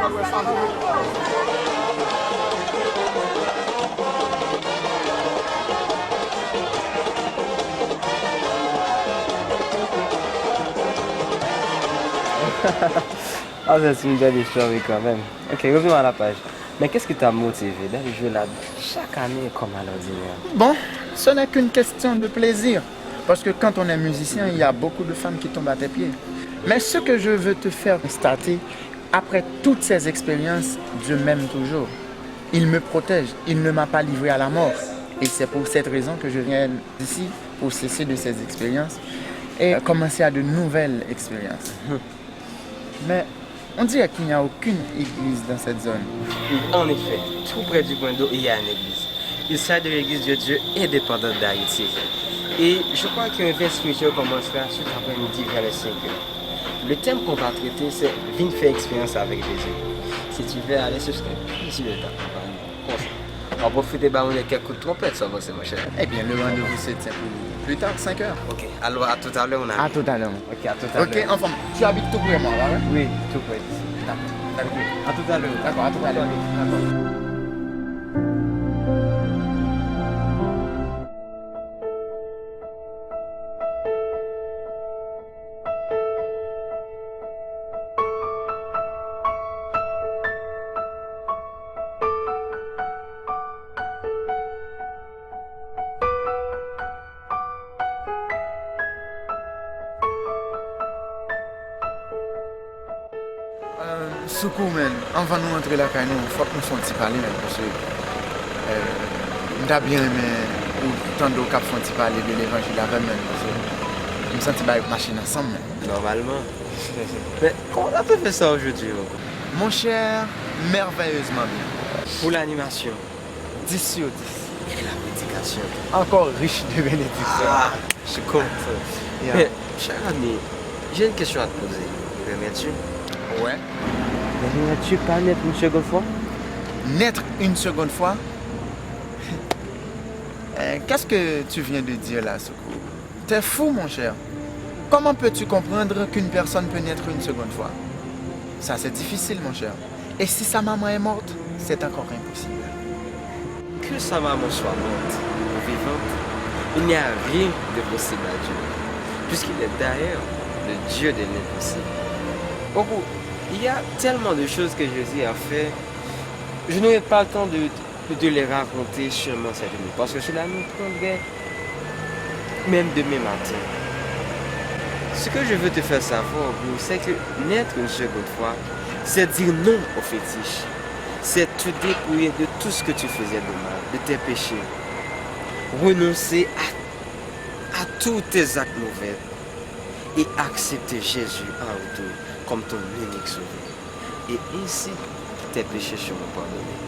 Ah, c'est une belle histoire, oui, quand même. Ok, revenons à la page. Mais qu'est-ce qui t'a motivé d'aller jouer là-bas chaque année comme à l'ordinaire? Bon, ce n'est qu'une question de plaisir. Parce que quand on est musicien, il y a beaucoup de femmes qui tombent à tes pieds. Mais ce que je veux te faire constater, après toutes ces expériences, Dieu m'aime toujours. Il me protège, il ne m'a pas livré à la mort. Et c'est pour cette raison que je viens ici, pour cesser de ces expériences et commencer à de nouvelles expériences. Mais on dirait qu'il n'y a aucune église dans cette zone. Oui, en effet, tout près du point d'eau, il y a une église. Il s'agit de l'église de Dieu indépendante d'Haïti. Et je crois qu'un éveil spirituel commencera cet après-midi vers les cinq heures. Le thème qu'on va traiter, c'est Vin fè eksperyans avèk Jezi. Si tu veux aller, ce serait un plaisir de t'accompagner. Konsa, w ap pwofite ba moun yo kèk kout twonpèt, sa w panse, monchè? Eh bien, le rendez-vous se tient pour plus tard, cinq heures. Ok, alors à tout à l'heure, mon ami. À tout à l'heure. Ok, à tout à l'heure. Ok, à tout à l'heure. Ok, enfin, tu habites tout près moi, là, ouais? Oui, tout près d'ici. D'accord. À tout à l'heure. D'accord, à tout à l'heure. D'accord. Soukou, man, anvan nou antre lakay nou, fòk nou fè yon ti pale, man, paske m ta byen renmen ou tande w k ap fè yon ti pale de levanjil avè m, man, paske m santi bagay yo mache ansanm, man. Normalement. Mais comment t'as fait ça aujourd'hui, mon gars? Mon cher, merveilleusement bien. Pour l'animation. Dix sur dix. Et la prédication. Encore riche de bénédictions. Ah, je suis content. Yeah. Mais, cher ami, j'ai une question à te poser. Permets-tu? Ouais. Aimerais-tu pas naître une seconde fois? Naître une seconde fois? Euh, qu'est-ce que tu viens de dire là, Soukou? T'es fou, mon cher. Comment peux-tu comprendre qu'une personne peut naître une seconde fois? Ça, c'est difficile, mon cher. Et si sa maman est morte, c'est encore impossible. Que sa maman soit morte ou vivante, il n'y a rien d'impossible à Dieu, puisqu'il est d'ailleurs le Dieu de l'impossible. Beaucoup, il y a tellement de choses que Jésus a fait, je n'aurai pas le temps de, de te les raconter sûrement cette nuit, parce que cela nous prendrait même demain matin. Ce que je veux te faire savoir, Gou, c'est que naître une seconde fois, c'est dire non au fétiche. C'est te dépouiller de tout ce que tu faisais de mal, de tes péchés. Renoncer à, à tous tes actes mauvais et accepter Jésus en retour comme ton unique sauveur. Et ainsi, tes péchés seront pardonnés.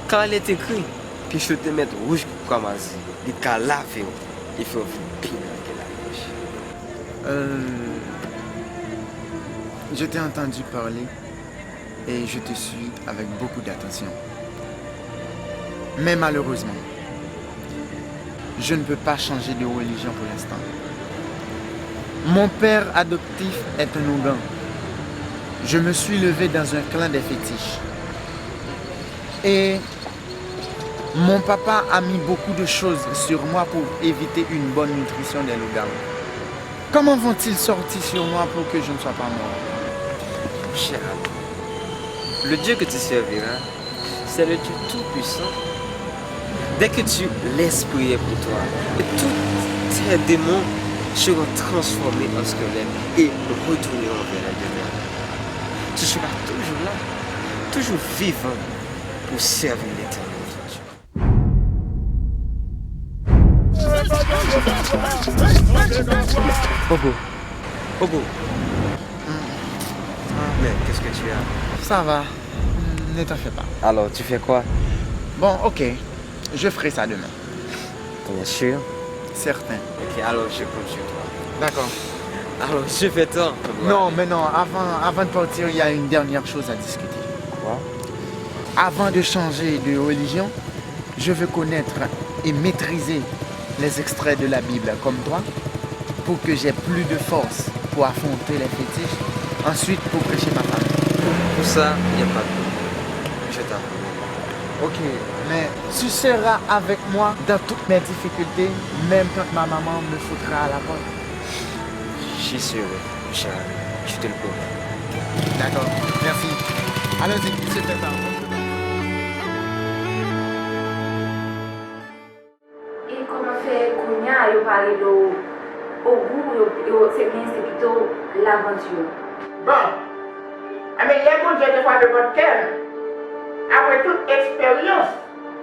Car il est écrit, Kris yo te mèt wouj kou kramwazi, li ka lave w e fè w vin pi bèl ke lalèj. Euh, je t'ai entendu parler et je te suis avec beaucoup d'attention. Mais malheureusement, je ne peux pas changer de religion pour l'instant. Mon père adoptif est un ougan. Je me suis levé dans un clan des fétiches. Et mon papa a mis beaucoup de choses sur moi pour éviter une bonne nutrition des loups-garous. Comment vont-ils sortir sur moi pour que je ne sois pas mort? Mon cher ami, le Dieu que tu serviras, c'est le Dieu Tout-Puissant. Dès que tu laisses prier pour toi, et tous tes démons seront transformés en squelettes et retourneront vers la demeure. Tu seras toujours là, toujours vivant pour servir l'Éternel. Ogo. Ogo. Mais qu'est-ce que tu as? Ça va. Ne t'en fais pas. Alors, tu fais quoi? Bon, ok. Je ferai ça demain. T'en es sûr? Certain. Ok, alors je compte sur toi. D'accord. Alors, je vais t'en. Non, mais non, avant, avant de partir, il y a une dernière chose à discuter. Quoi? Avant de changer de religion, je veux connaître et maîtriser les extraits de la Bible comme toi, pour que j'ai plus de force pour affronter les fétiches, ensuite pour prêcher ma famille. Pour ça, il n'y a pas de problème. Je t'apprends. Ok, mais tu seras avec moi dans toutes mes difficultés, même quand ma maman me foutra à la porte. J'y serai, mon cher ami. Je te le promets. D'accord, merci. Allons-y, c'est fait. E kòman fè kounya yo pa rele w Ogou, yo, yo, se, men se pito Lavanti. Bon, enben, lè Bondye te frape pòt kè m, apre tout eksperyans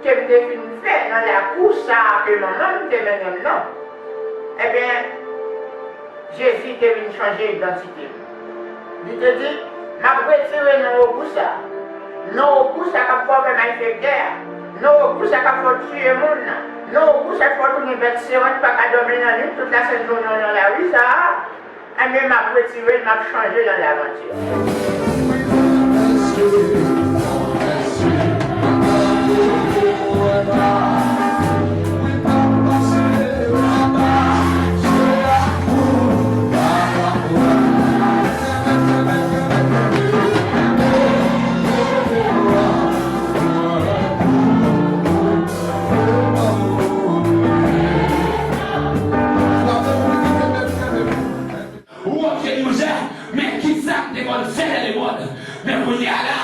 ke m te fin fè nan lakou sa a ke manman m te mennen m nan, enben, Jezi te vin chanje idantite m. Li te di, m ap retire non Ogou sa a. Non Ogou sa k ap fè w fè malfektè a. Non Ogou sa k ap fè w tiye moun nan. Non Ogou sa k fè w tounen bèt serant pa ka dòmi nan nuit tout lasent jounen w nan lari sa a. Enben, m ap retire l, m ap chanje l an Lavanti. Wòk Jezi monchè, men kisa m te konn fè nan lemonn. Men kounye a la,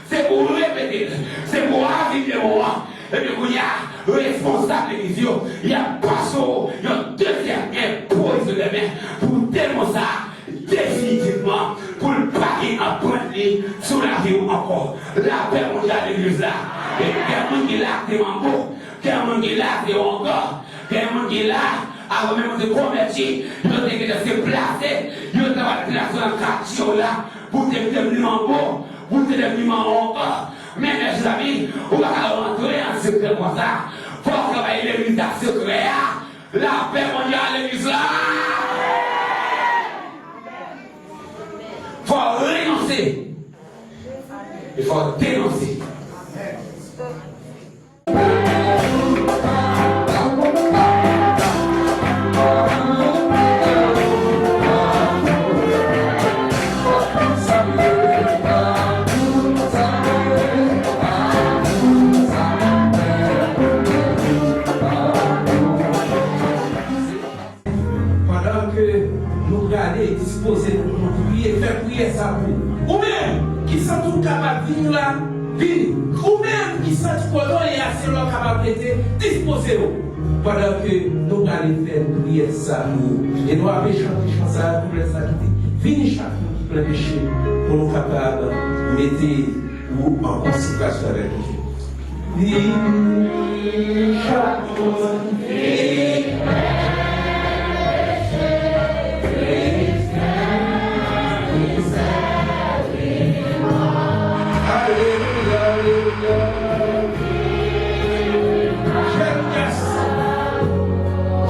se pou w repete l, se pou w aviv lemonn an. Epi kounye a, responsab legliz yo, y ap pase w yon dezyèm enpozisyon de men pou demon sa a definitivman, pou l pa gen anprent li sou lavi w ankò. Lapè Bondye a legliz la. E gen moun ki la ak de mango, gen moun ki la ak de wonga, gen moun ki la, avan menm ou te konvèti, yo te gentan se plase, yo te pral plase w nan katye w la, pou w te devni mango, pou w te devni mango ankò. Men mezanmi, ou pa ka rantre an sekrè konsa. Fò w travay legliz ak sekrè a. Lapè Bondye a legliz la. Fò w renonse. E fò w denonse. Ke nou prale, dispoze nou pou nou priye, fè priyè sa pou ou. Ou menm ki santi w kapab vini la, vini. Ou menm ki santi kote w ye a, se la w kapab rete, dispoze w. Pandan ke nou prale fè priyè sa pou ou. E nou ape chante chan sa a pou lè sa kite. Vini chak moun ki plen peche, pou nou kapab mete ou an konsekrasyon avèk Bondye. Vini chak moun ki Alelouya, alelouya. Jèn gason,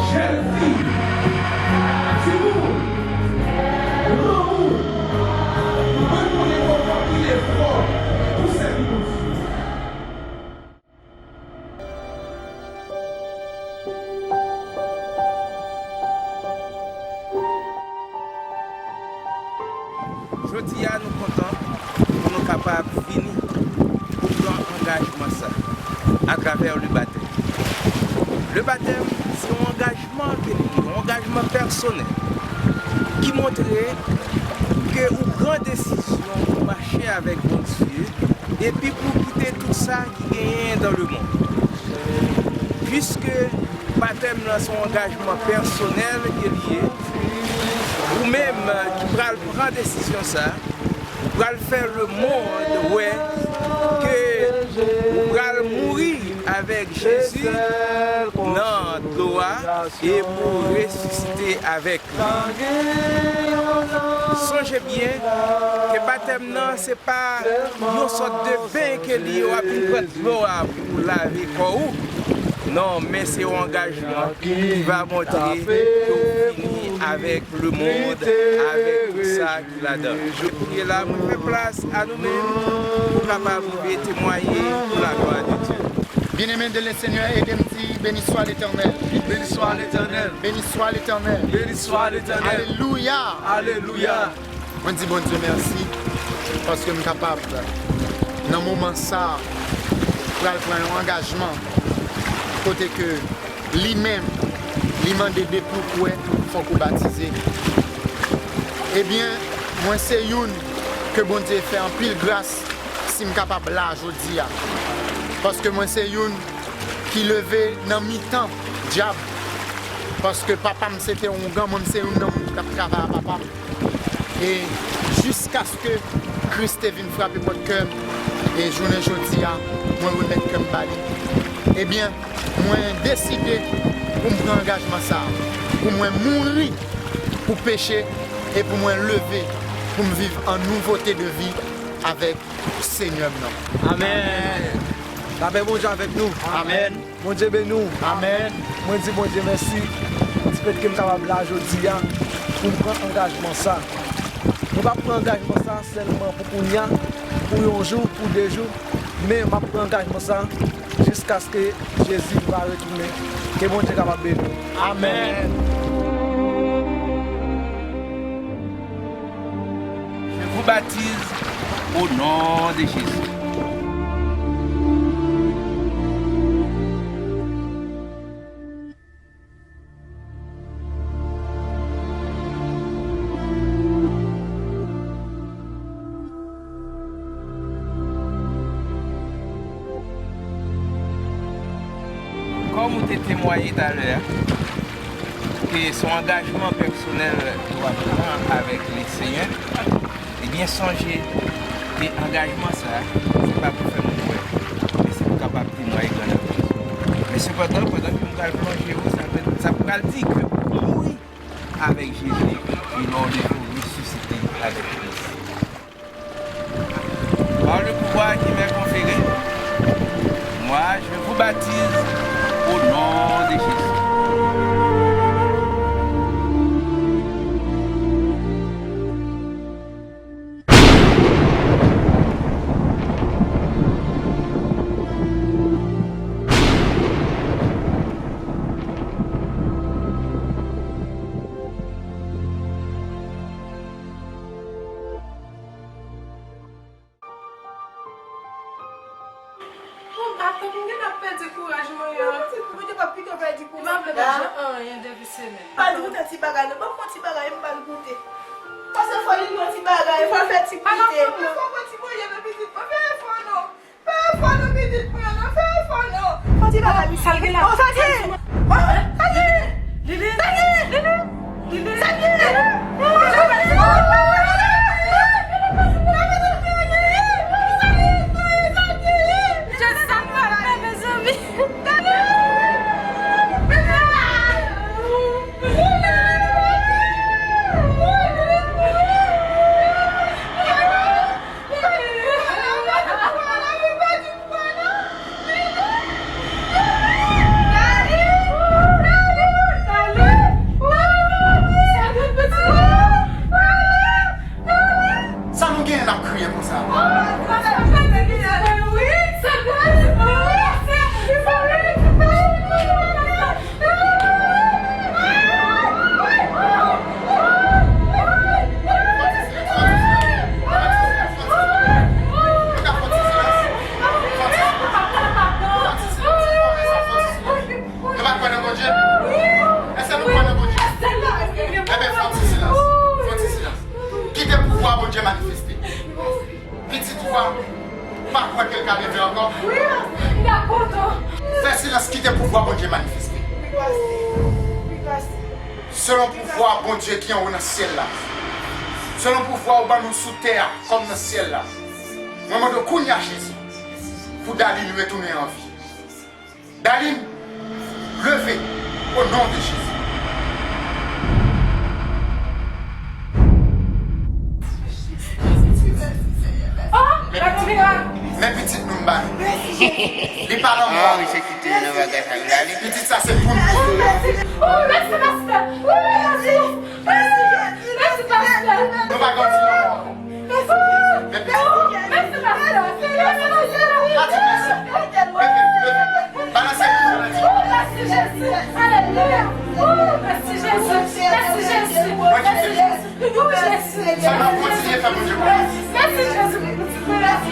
jèn fi, timoun, granmoun, mwen konnen kontan pil efò pou sèvi Bondye. Jodi a, nou kontan pou nou kapab vini pou pran angajman sa atravè le batèm. Le batèm, se yon angajman ke li ye, yon angajman pèsonèl ki montre ke ou pran desizyon pou mache avèk Bondye epi pou kite tout sa ki genyen dans le monde. Piske batèm nan se yon angajman pèsonèl ke li ye, ou menm ki pral pran desizyon sa, ou pral fè lemonn wè ke ou pral mouri avèk Jezi nan dlo a e pou resisite avèk li. Sonje byen ke batèm nan se pa yon sòt de ben ke li ye, w ap vin pran dlo a pou lave kò ou. Non, men se yon angajman ki va montre ke w fini avèk lemonn, avèk tout sa ki ladan. Kounye la, mwen fè plas a nou menm pou kapab rive temwaye pou laglwa de Dye. Bien-aimé de le Seigneur, aide m di, béni soit l'Éternel. Béni soit l'Éternel. Béni soit l'Éternel. Béni soit l'Éternel. Alelouya. Alelouya. Mwen di Bondye mèsi paske m kapab, nan moman sa a, pral pran yon angajman kote ke li menm, li mande depi w kwè, fòk ou batize. Ebyen, mwen se youn ke Bondye fè anpil gras si m kapab la jodi a. Paske mwen se youn ki leve nan mitan dyab. Paske papa m se te yon ougan, mwen m se youn nan moun ki t ap travay a papa m. E jiskaske Kris te vin frape pòt kè m, e jounen jodi a, mwen remèt kè m ba li. Ebyen, mwen deside pou m pran angajman sa a, pou mwen mouri pou peche e pou mwen leve pou m viv an nouvote de vi avèk Senyè m nan. Amèn. Lapè Bondye avèk nou. Amèn. Bondye beni w. Amèn. Mwen di Bondye mèsi, di fèt ke m kapab la jodi a pou m pran angajman sa. Mwen p ap pran angajman sa sèlman pou kounye a, pou yon jou, pou de jou, men m ap pran angajman sa jiskaske Jezi va retounen. Ke Bondye kapab beni w. Amèn. Je vous baptise au nom de Jésus. Kòm ou te temwaye talè a, ke se yon angajman pèsonèl ke w ap pran avèk Lesenyè, ebyen, sonje ke angajman sa a, se pa pou fè moun wè, men se pou kapab temwaye grandè Jezi. Men sepandan, pandan ke m pral plonje ou, sa vle, sa pral di ke ou mouri avèk Jezi, e lè w leve, ou resisite avèk Kris. Par le pouvoir qui m'est conféré, moi, je vous baptise au nom de Jésus. Bon, atann, m gentan pèdi kouraj mwen an. Ou te, ou te pa pito pèdi kouraj la. M pa vle manje anyen depi semèn. Pa di ou te ti bagay, non. Ban m fè yon Li pran ti bagay, fò l fè ti pite. Fò pran ti manje nan pitit mwen, fè efò non. Fè efò non, pitit mwen, non, fè efò non. Fò ti bagay, misye. Sa l gen la? Oh, sa gen. Oh, sa gen. Lili. Sa gen. Lili. Lili. Sa gen. Lili. Just sa nou ap fè, mezanmi. Sa nou genyen n ap kriye konsa? Nou pa kwè nan Bondye? Èske nou kwè nan Bondye? Enben, fè yon ti silans. Fè yon ti silans. Kite pouvwa Bondye manifeste. Pitit ou a pa kwè ke l ka leve ankò? Fè silans, kite pouvwa Bondye manifeste. Selon pouvwa Bondye ki anwo nan syèl la, selon pouvwa ou ban nou sou tè a kòm nan syèl la, mwen mande w kounye a, Jezi, pou Daline retounen an vi. Daline, leve, o non de Jezi. Men pitit, men pitit nou m ba nou. Li pa lanmò. Pitit sa se pou nou. Mèsi, pastè. Mèsi, pastè. Nou pa gen ti lanmò. Mèsi, pastè. Mèsi, pastè. Balanse pou nou. Mèsi, Jezi. Alelouya. Mèsi, Jezi. Mèsi, Jezi. Mèsi, Jezi. Mèsi, Jezi. Mèsi, Jezi. Mèsi, Jezi.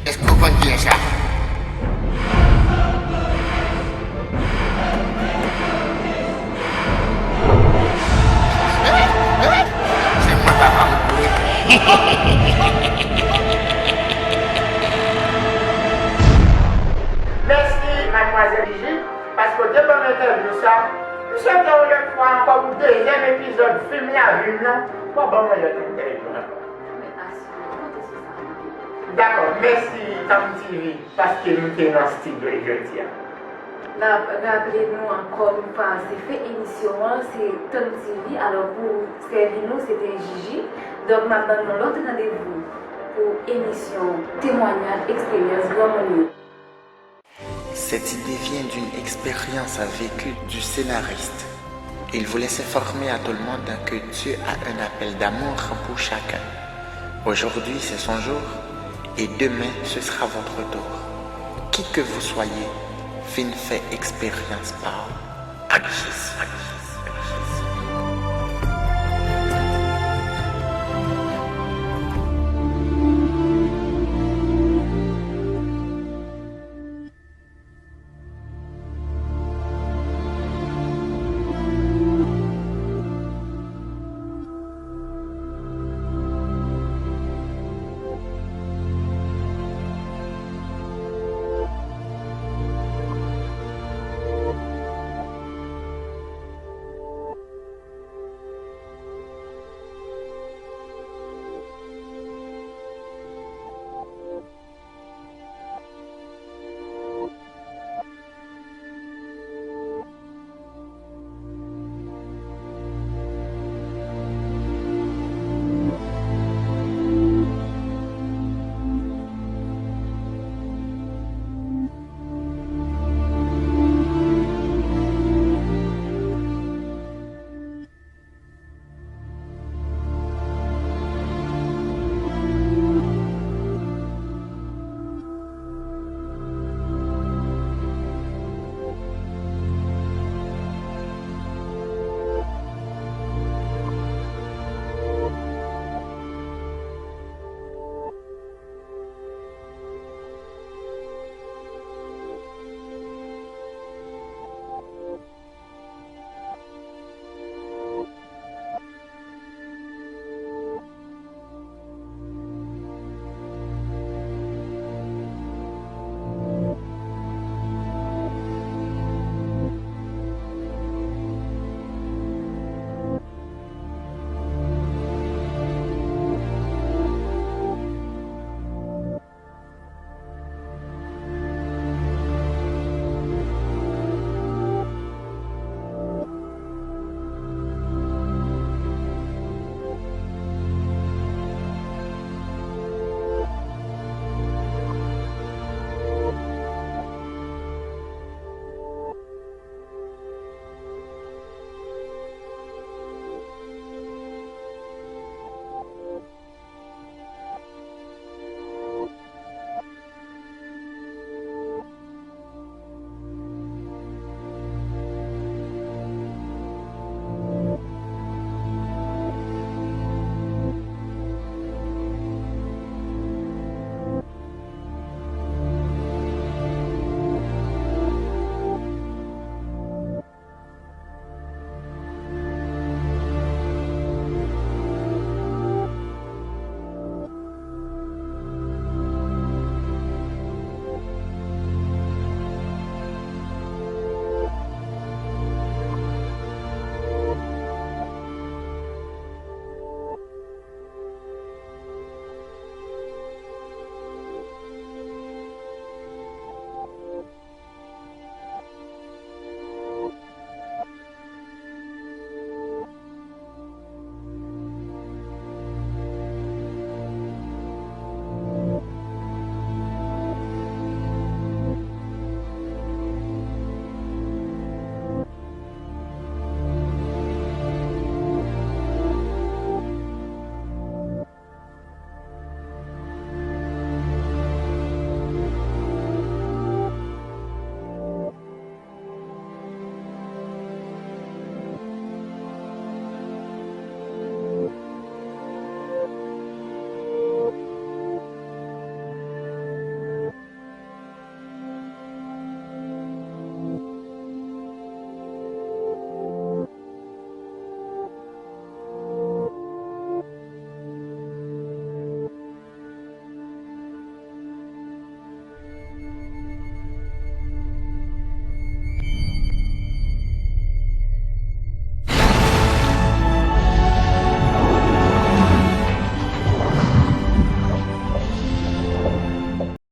Èske w konn kiyès sa? Se mwen papa m wi. Mèsi, madmwazèl Gigi, paske w te ban m entèvyou sa. M swete yon lòt fwa ankò pou dezyèm epizòd fim Lavi m nan, w a ban m yon lòt entèvyou ankò. Dakò, mèsi Tam T V paske nou te nan estidyo jodi a. N ap raple nou ankò yon fwa, se fen emisyon an, se Tam T V, alò pou sèvi nou, se te Gigi. Donk, n ap ban nou yon lòt randevou pou emisyon Temwanyaj Eksperyans Granmoun yo. Cette idée vient d'une expérience vécue du scénariste. Il voulait s'informer à tout le monde que Dieu a un appel d'amour pour chacun. Aujourd'hui, c'est son jour et demain, ce sera votre tour. Qui que vous soyez, vin fè eksperyans pa w ak Jezi.